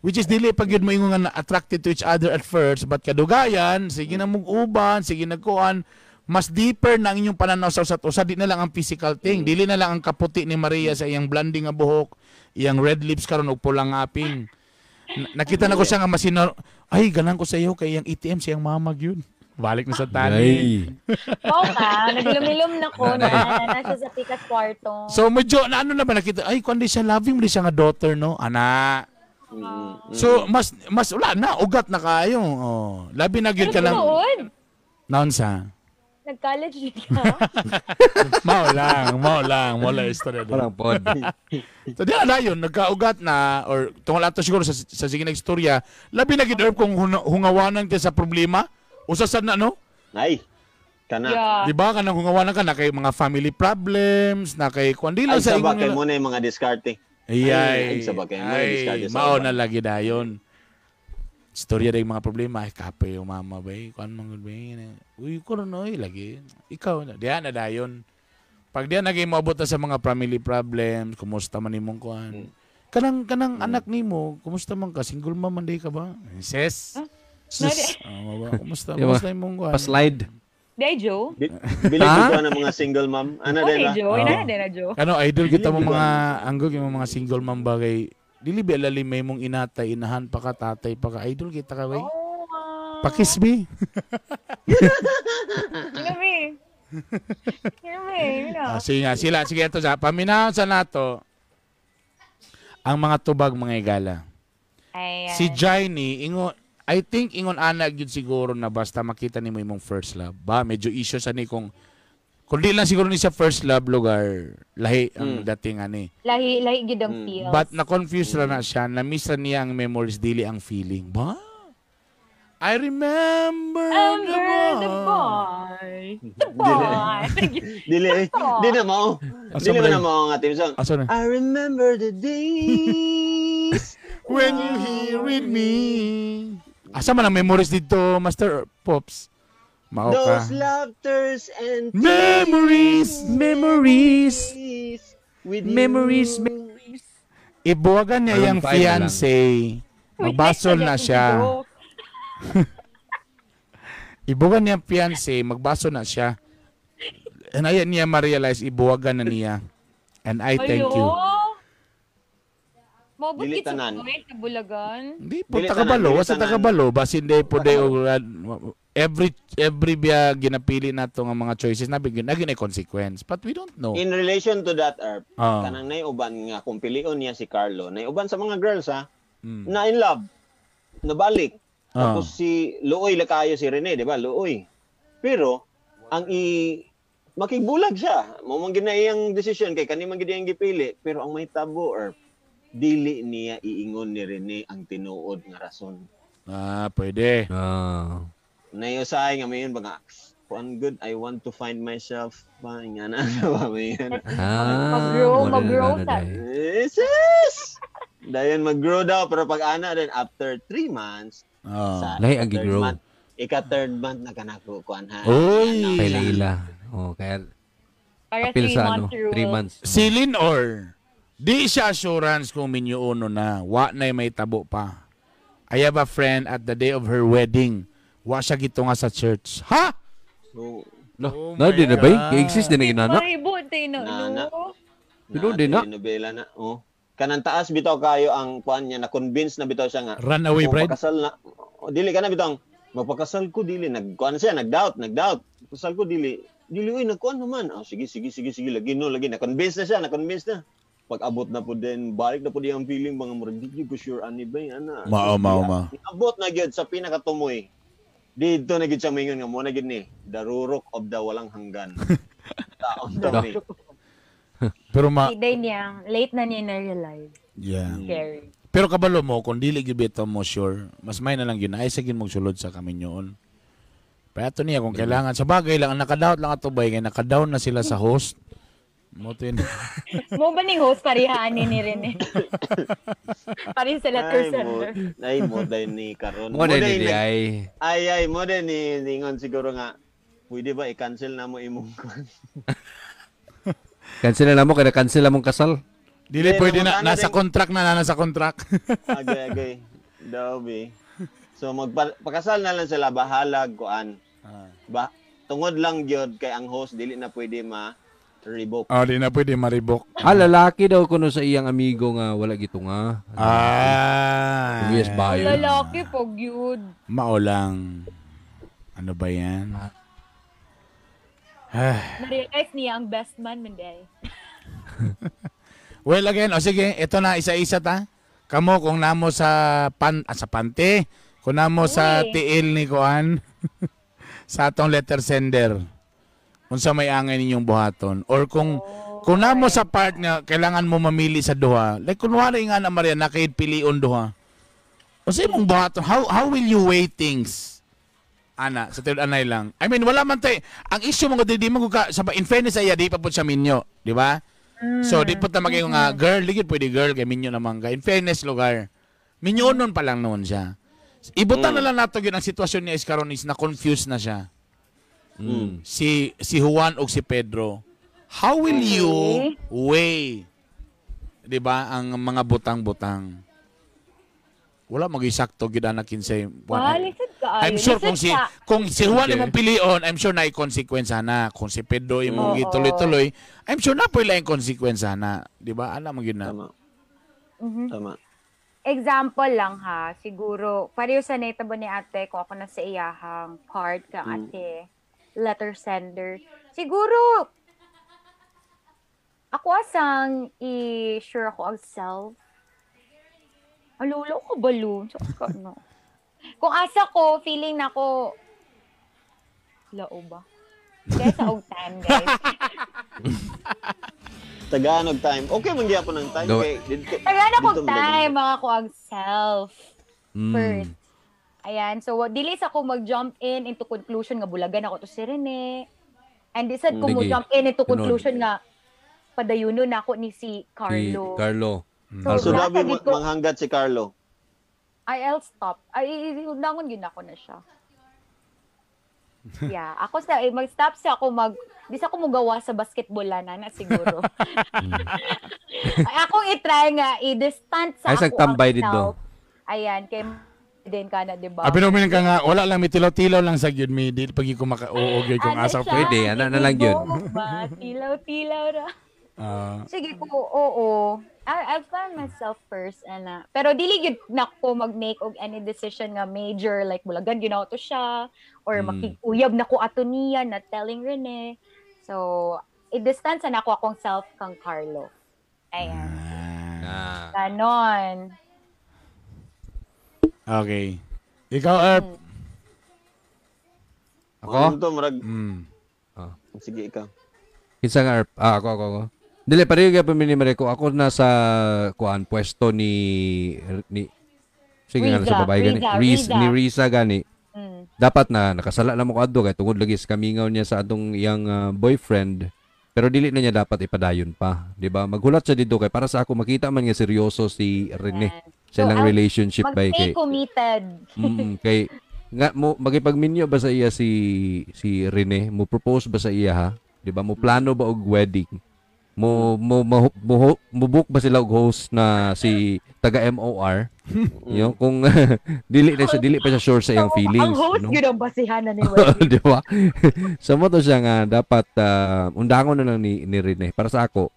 Which is dili pag yun mo ingon nga na attracted to each other at first, but kadugayan, sige na mong uban, sige nagkuan, mas deeper na ang inyong pananaw sa usa't usa, di na lang ang physical thing, dili na lang ang kaputi ni Maria sa iyang blondie nga buhok, iyang red lips karon og pulang aping. Nakita na ko siya nga masino, ay ganan ko sa iyo kay iyang ATM siyang mama gyud. Balik na sa tali. Mao ka, naglumilom na ko na na siya sa pikas kwarto. So medyo na ano na ba nakita, ay kundi siya loving mo siya nga daughter no, ana. So mas mas wala na ugat na kayo. Oh, labi na gyud ka lang. Naon sa? Nag-college din ka? Mao lang, mao lang istorya doon. Walang pod. So di na yun, nagkaugat na or tungol ato siguro sa sige na istorya, labi na gyud kung hungawanan ka sa problema, usa sad na no? Ay. Kana. Yeah. Di ba kanang hungawanan ka na kay mga family problems, na kay kuan di lang Ay sa sa ingon kay mo na yung mga diskarte. Ay, Ay, sa bagay mo, diskarte sa mao uban. na lagi dayon. Istorya dahil mga problema, ay kape yung mama ba, eh, kuan man gud ba, eh. Uy, ko ron, oy, lagi. Ikaw, diyan na dayon. Pag diyan naging moabot na sa mga family problems, kumusta man imong kuan? Kanang anak nimo, kumusta man ka? Single mom man di ka ba? Sis. Sus. Ah, ba? Kumusta? Di ba? Kumusta imong kuan? Pa-slide. Di Joe? Bilib ko ng mga single mom. Ano Okay, din ba? Joe. Oo. Ina din na Joe. Ano, idol kita mo mga anggog yung mga single mom ba kay dili ba lalim may mong inatay, inahan pa ka, tatay pa ka, idol kita ka way. Oh, ah. Pakisbi. Kinabi. Kinabi. Ah, sige nga, sila. Sige, ito sa paminaw sa nato ang mga tubag mga igala. Ayan. Si Jaini, ingon, I think ingon ana gyud siguro na basta makita nimo imong first love. Ba, medyo issue sa ni kung di lang siguro ni siya first love lugar, lahi ang dating ani. Lahi, lahi gyud ang feels. But na-confuse ra na siya, na-miss ra niya ang memories, dili ang feeling. Ba? I remember Remember the boy. The boy. Dili, di na mao. Asa Dili mo man na na mao nga team song. Asa na? I remember the days when you here with me. Asa man ang memories dito, Master Pops? Mao ka. Those laughters and Memories, Memories. tears with you. Memories. Memories. Ibuwagan niya Maroon yung five na lang. fiancé. Magbasol na siya. Ibuwagan niya ang fiancé, magbaso na siya. And ayan niya ma-realize, ibuwagan na niya. And I thank you. Mabot Dili gid sa tanan. point sa bulagan. Hindi po Dili takabalo, tanan, dili wasa tanan. takabalo, basin day po day every biya ginapili nato nga mga choices na bigyan na ginay consequence, but we don't know. In relation to that, Erp, Ah. kanang naiuban nga kung pilion niya si Carlo, naiuban sa mga girls ha, na in love, nabalik. Tapos si Luoy lakayo si Rene, di ba? Luoy. Pero ang i makigbulag siya. Mo man gid na iyang desisyon kay kani man gid iyang gipili, pero ang may tabo Erp, dili niya iingon ni Rene ang tinuod nga rason. Ah, pwede. Ah. Naiusahay nga mayon ba nga, kuan good, I want to find myself ba nga na ba may nga na. Ah, Mag-grow, mo na mag-grow na sa. day. Yes, yes! Dayon mag-grow daw pero pag ana then after 3 months Ah. sa Lahi ang third gi-grow. month, ika third month na kanako kuan ha. Uy! Kaila ila. Oh, kaya Para apil 3 sa ano, month rule. 3 months. Silin or di siya assurance kung minyo uno na wa na may tabo pa. I have a friend at the day of her wedding. Wa siya gito nga sa church. Ha? So, No, Oh na my di na ba? God. Gi-exist din ang inana. Maribot tayo na. Na, na. No? Pero di na. Telenovela na. Oh. Kanang taas bitaw kayo ang kuan niya na convince na bitaw siya nga. Runaway oh, bride? Pakasal na. Oh, dili ka na bitaw. Magpakasal ko dili nagkuan siya, nagdoubt, nagdoubt. Pakasal ko dili. Dili oy nagkuan naman. Ah, sige sige sige sige lagi no lagi na convince na siya, na convince na. Pag abot na po din, balik na po din ang feeling mga murag di ko sure ani ba ana. Mao, mao, mao. Abot na gyud sa pinakatumoy. Dito na gyud siya maingon nga mo na gyud ni darurok of the walang hanggan. Taon to ni. Pero ma Day niya, late na niya na-realize. yeah. Scary. Pero kabalo mo kung dili gyud bitaw mo sure, mas may na lang yun ay sige mong sulod sa kaminyoon. Pero ato niya kung kailangan sa bagay lang ang nakadoubt lang ato bay kay nakadown na sila sa host. Mo to yun. Mo ba ning host pareha ani ni Rene? Pareha sa letter Ay, mo, sender. ay, mo day ni karon. Mo day ni di nag- ay. Ay, ay, mo day ni ningon siguro nga, pwede ba i-cancel na mo imong kwan? Cancel na mo kay cancel na mong kasal. Dili Hindi, pwede na namutana nasa din. contract na, nasa contract. Agay, agay. Daw, be. So, magpakasal na lang sila, bahalag, kuan. Ba, tungod lang gyud kay ang host, dili na pwede ma-revoke. Oh, di na pwede maribok. Ah, lalaki daw kuno sa iyang amigo nga wala gitunga. Ah. Yes, ba yun? Lalaki pag yun. Maulang. Ano ba yan? Na-realize niya ang best man man day. Well, again, o sige, ito na, isa-isa ta. Kamo, kung namo sa sa pante, kung namo sa Uy. tiil ni Kuan, sa atong letter sender, unsa may angay ninyong buhaton. Or kung namo sa part nga, kailangan mo mamili sa duha, like kunwari nga na Maria, nakaid pilion duha. Unsa imong buhaton? How will you weigh things? Ana, sa tiil anay lang. I mean, wala man tay, ang issue mo di mo ka, sa in fairness ay di pa po siya minyo, di ba? So, di po ta maging nga girl, ligid pwede girl, kay minyo naman ka. In fairness, lugar. Minyo nun pa lang noon siya. Ibutan na lang nato yun ang sitwasyon niya is karon is na-confuse na siya. Mm. Si Juan o si Pedro. How will you weigh, di ba, ang mga butang-butang? Wala mag-isakto gid anak kinsay. Lisod ka. I'm sure kung si Juan Okay. imong pilion, I'm sure na consequence na. Kung si Pedro imong Oo. gituloy-tuloy, I'm sure na po yung consequence na. Di ba? Ana man gyud na. Tama. Mhm. Tama. Example lang ha, siguro, pareho sa naitabo ni ate kung ako na sa iyahang part kang ate, letter sender. Siguro, ako asang i-sure ako ang self. Alulo ko balo. Tsaka no. Kung asa ko, feeling na ko, lao ba? Kaya sa og time, guys. Tagaan og time. Okay man gyapon ang time Gawa- kay didto. Tagaan ako didto man time, mga ko ang self. Mm. First. Ayan, so dili sa ko mag-jump in into conclusion nga bulagan ako to si Rene. And di sad ko mo Sige. jump in into Sunod. conclusion nga padayuno na ako ni si Si Carlo. Carlo. So, So nasa dabi gid ko- manghanggat si Carlo. Ay, I'll stop. Ay, undangon yun ako na siya. Yeah, ako sa eh, mag-stop sa ako di sa ako mugawa sa basketball na na siguro. Ay, akong i-try nga i-distance sa Ay, ako sagtambay ang dito. self. Ayan, kay din ka na, di ba? Abi no ka nga wala lang may tilaw-tilaw lang sa gyud mi di pag ko maka-oo gyud kung Ano asa siya? Pwede, ana na lang yun. Ba, tilaw-tilaw ra. Ah, Sige ko, oo. I'll find myself first, ana. Pero dili gyud na ko mag-make og any decision nga major like bulagan gyud to siya or makiguyab na ko ato niya na telling Rene. So, i-distance na ako akong self kang Carlo. Ayan. Ah. Ganon. Okay. Ikaw, Erp. Ako? Ano to murag Sige ikaw. Kinsa nga Erp? Ah, ako. Dili pareho gyud pa mi ni Mareko. Ako nasa kuan pwesto ni sige nga Riza, sa babae gani. Riza, Riz, Riza. ni Risa gani. Mm. Dapat na nakasala na mo kadto kay tungod lagi sa kamingaw niya sa atong iyang boyfriend. Pero dili na niya dapat ipadayon pa, di ba? Maghulat siya dito kay para sa ako makita man nga seryoso si Rene Ayan. sa ilang So, relationship ba Mag-stay kay committed. Kay nga mo magipagminyo ba sa iya si si Rene, mo propose ba sa iya ha? Di ba? Mo plano ba og wedding? Mo mo mo, mo, mo book ba sila og host na si taga MOR? You know, kung dili na siya dili pa siya sure sa iyang feelings, Ang host no? yun ang basihan na ni Wendy. Di ba? So mo to siya nga dapat undangon na lang ni Rene. Para sa ako,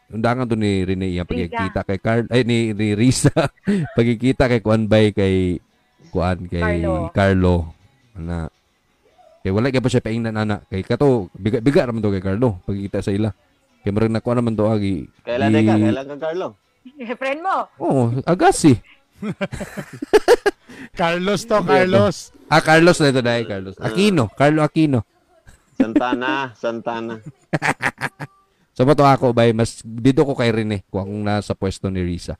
undangan to ni Rene iyang pagkikita kay Carl ay ni Risa pagkikita kay Kuan bay kay Kuan kay Carlo. Carlo. Na kay wala gyud pa siya paingnan ana kay kato biga raman to kay Carlo pagkikita sa ila. Kay murag nakuha naman to agi. Kailan ka? Kailan ka Carlo? Friend mo. Oh, Agassi. Carlos to, Carlos. Ah, Carlos na ito dahil Carlos. Aquino, Carlo Aquino. Santana, Santana. So mo to ako bay mas dito ko kay Rene kung akong nasa pwesto ni Risa.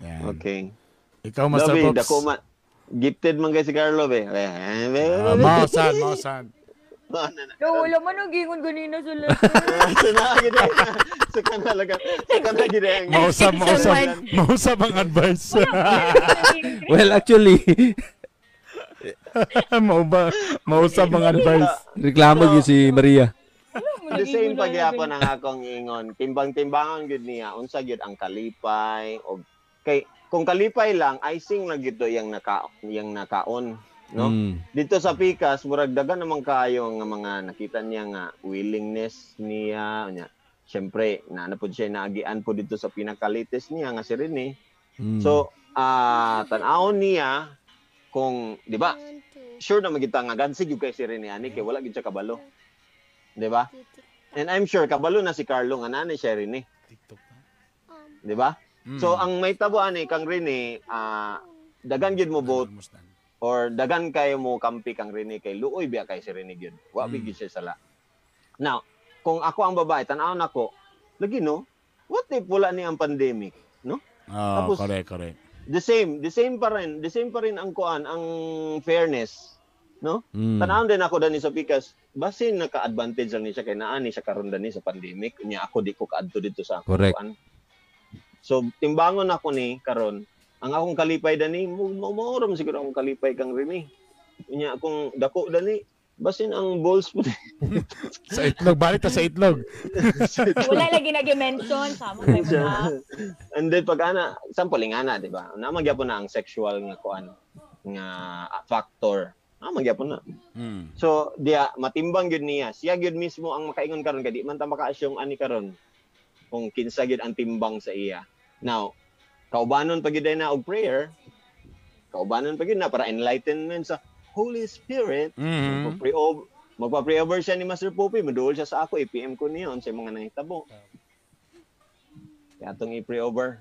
Yan. Okay. Ikaw, Master Dabi, Pops. dako man. Gifted man kay si Carlo be. Ah, mausan, mausan. No, wala man ang gingon ganina sa letter. Sa kanalaga. Sa kanalaga. Mausap, mausap. Mausap ang advice. Well, actually, mausap ang advice. Reklamo gyud si Maria. The same pagyapon ang akong ingon. Timbang-timbangon gyud niya unsa gyud ang kalipay og kay kung kalipay lang icing lang gyud to iyang nakaon, no? Dito sa Pikas murag dagan naman kaayo nga mga nakita niya nga willingness niya nya. Syempre naa na pud siya naagian po dito sa pinakalitis niya nga si Rene. So tan-awon niya kung di ba sure na magita nga gansi gyud kay si Rene ani kay wala gyud siya kabalo. Di ba? And I'm sure kabalo na si Carlo nga naa ni siya Rene. Di ba? So ang may tabo ani kang Rene, dagan gyud mo vote or dagan kayo mo kampi kang Rene kay luoy biya kay si Rene gyud. Wa gyud siya sala. Now, kung ako ang babae, tan-awon nako, lagi no, what if wala ni ang pandemic, no? Oh, tapos, correct. The same pa rin ang kuan, ang fairness, no? Tan-awon din ako dani sa Pikas, basin naka-advantage lang ni siya kay naa ni siya karon dani sa pandemic, unya ako di ko kaadto dito sa akong kuan. So timbangon ako ni karon, ang akong kalipay dani, mao ra man siguro akong kalipay kang Rene. Unya akong dako dani, basin ang balls po. Sa itlog, balik ta sa itlog. Wala lagi nag-mention sama kay mga. And then pag ana, sample nga na, di ba? Na magyapon na ang sexual nga kuan nga factor. Ah, magyapon na. So diya matimbang gyud niya. Siya gyud mismo ang makaingon karon kay di man ta maka-assume ani karon kung kinsa gyud ang timbang sa iya. Now, kaubanon pa gyud na og prayer. Kaubanon pa gyud na para enlightenment sa Holy Spirit. Magpa-pray-over siya ni Master Poppy, maduol siya sa ako, i-PM ko niya sa mga nangitabo. Kaya itong i-pray-over.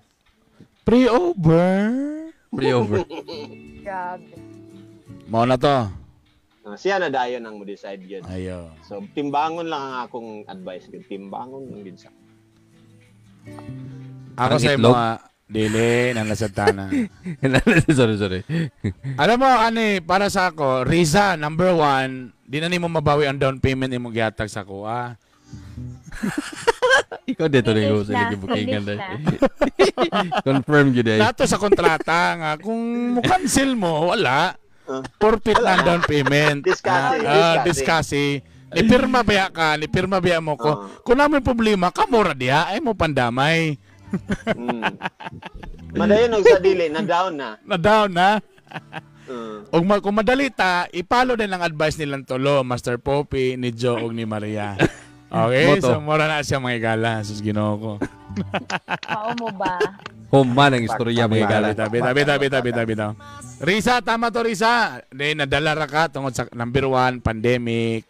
Pray-over? Pray-over. Grabe. Mao na to. Siya na dayon ang mo-decide yun. Ayo. So, timbangon lang ang akong advice. Timbangon lang yun sa. Ako sa mga dili, nanlasatana. Sorry. Alam mo, ani, para sa ako, Riza, number 1, di na nimo mabawi ang down payment imong gihatag sa ako, ah. Ikaw dito rin ko sa bukingan dahil. Confirm yun eh. Nato sa kontrata nga, kung mo-cancel mo, wala. Forfeit na ang down payment. Discuss. Nipirma ba ka? Nipirma ba mo ko? Kung namin problema, kamura diha, ay mo pandamay. Madayon og sa dili, na down na. Na down na. Og kung madali ta, ipalo din ang advice nilang tulo, Master Poppy, ni Joe og ni Maria. Okay, so mura na siya mga igala, sus Ginoo ko. Mao mo ba? Human ang istorya mga igala. Bitaw. Risa, tama to Risa. Di nadala ra ka tungod sa number 1 pandemic.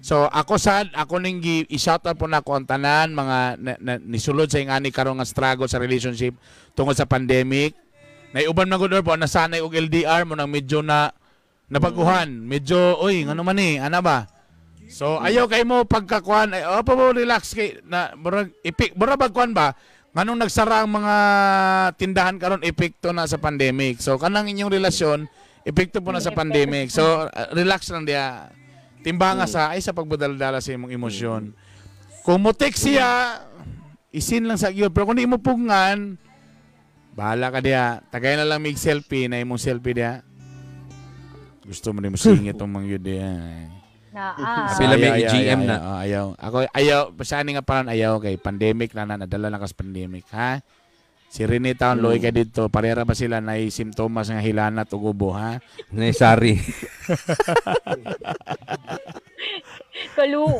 So ako sad, ako ning i-shoutout po na ako ang tanan mga nisulod sa ingani karon nga struggle sa relationship tungod sa pandemic. Naiuban man gud po nasanay og LDR mo nang medyo na nabaguhan, medyo oy ngano man ni, ana ba? So ayaw kay mo pagkakuan, ay opo mo relax kay na murag ipik murag bagkuan ba? Nganong nagsara ang mga tindahan karon epekto na sa pandemic. So kanang inyong relasyon epekto po na sa pandemic. So relax lang diya. Timbanga sa ay sa pagbadaldala sa imong emosyon. Kung mo text siya, isin lang sa iyo. Pero kung di mo pugngan, bahala ka diya. Tagay na lang mig selfie na imong selfie diya. Gusto mo ni mo singit tong mga yun diya. Pila may GM na. Ayaw. Ako ayaw, basta ani nga parang ayaw kay pandemic na nadala na kas pandemic, ha? Si Rene Town, loy ka dito. Parera ba sila na simptomas nga hilanat o gubo, ha? Naisari. Kaluo.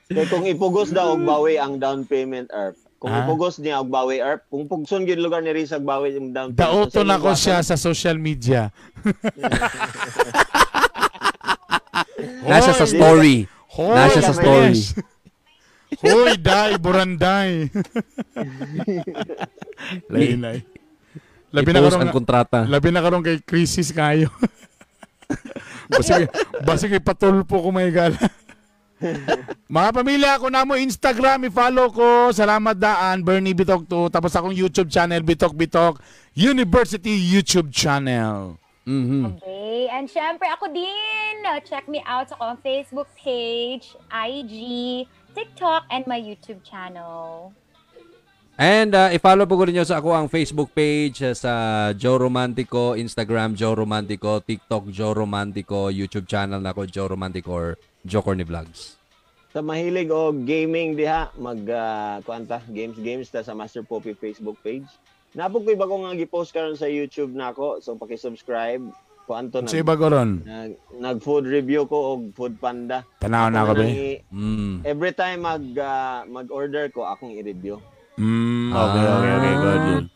Kaya kung ipugos daw og bawi ang down payment, Erp. Kung ipugos niya og bawi, Erp. Kung pugson gyud lugar ni Risa og bawi ang down payment. Dauto na ko siya sa social media. Nasa sa story. Nasa sa story. Hoy, day, buranday. Lain-lain. Labi na karon ang kontrata. Labi na karon kay crisis kayo. Basig patulpo ko may gala. Mga pamilya, ako na mo Instagram, i-follow ko. Salamat daan, Bernie Bitok 2. Tapos akong YouTube channel, Bitok Bitok University YouTube channel. Mm-hmm. Okay. Okay, and syempre ako din. Check me out sa akong Facebook page, IG, TikTok, and my YouTube channel. And i-follow po ko ninyo sa ako ang Facebook page sa Joe Romantico, Instagram Joe Romantico, TikTok Joe Romantico, YouTube channel nako Joe Romantico or Joe Corny Vlogs. Sa mahilig og gaming diha, mag kuan ta, games games ta sa Master Poppy Facebook page. Napog ko'y bago nga gi-post karon sa YouTube nako, so paki-subscribe. Kuan to Sa iba ko ron. Nag food review ko og Food Panda. Tanaw na ako be. Every time mag-order ko akong i-review. Okay, good, good.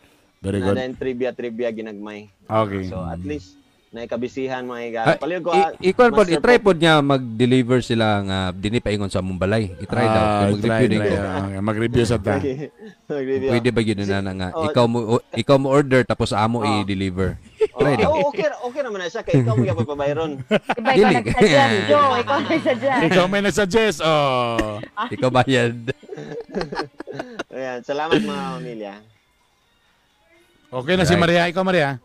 Very good. Na trivia trivia ginagmay. Okay. So at least naikabisihan mga higala. Palihog ko ikuan pod, i-try pod niya mag-deliver sila nga dinhi paingon sa among balay. I-try daw. Kay mag-review din ko. Okay, mag-review sa ta. Mag-review. Pwede ba yun na nga ikaw mo order tapos amo i-deliver. Try daw. Oh, okay naman na siya kay ikaw mo gyapon pabayron. Diba ikaw nag-suggest, Joe? Ikaw nag-suggest. Ikaw may nag-suggest. Oh. Ikaw bayad. Ayan, salamat mga pamilya. Okay na si Maria. Ikaw, Maria?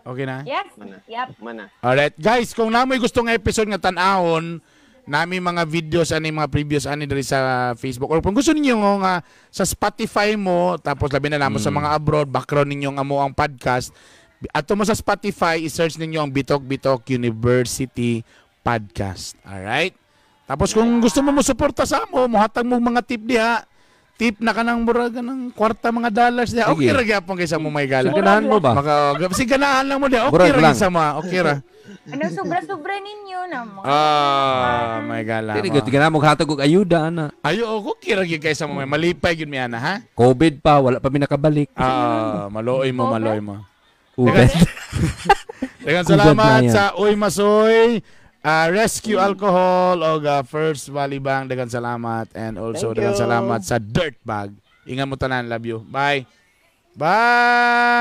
Okay na? Yes. Mana. Yep. Mana. Alright. Guys, kung namoy gustong episode nga tan-awon, nami mga videos ani mga previous ani diri sa Facebook or kung gusto ninyo nga sa Spotify mo tapos labi na namo sa mga abroad background ninyo nga mo ang podcast ato mo sa Spotify i-search ninyo ang Bitok Bitok University Podcast. Alright? Tapos kung gusto mo suporta sa amo, mohatag mo mga tip diha. Tip na kanang murag ng kwarta mga dollars diha. Okay ra gyapon kaysa mo may gala. Ganahan mo ba? Maka sige ganahan lang mo diha. Okay ra sa mo. Okay ra. Ano sobra-sobra ninyo na mo. Ah, may gala. Dili gyud ganahan mo hatag og ayuda ana. Ayo okay ra gyud kaysa mo may malipay gyud mi ana ha. COVID pa wala pa mi nakabalik. Ah, maluoy mo, maluoy mo. Daghang salamat sa Uy Masoy, Rescue Alcohol og First Valley Bank. Daghang salamat and also daghang salamat sa Dirt Bag. Ingat mo tanan, love you. Bye. Bye.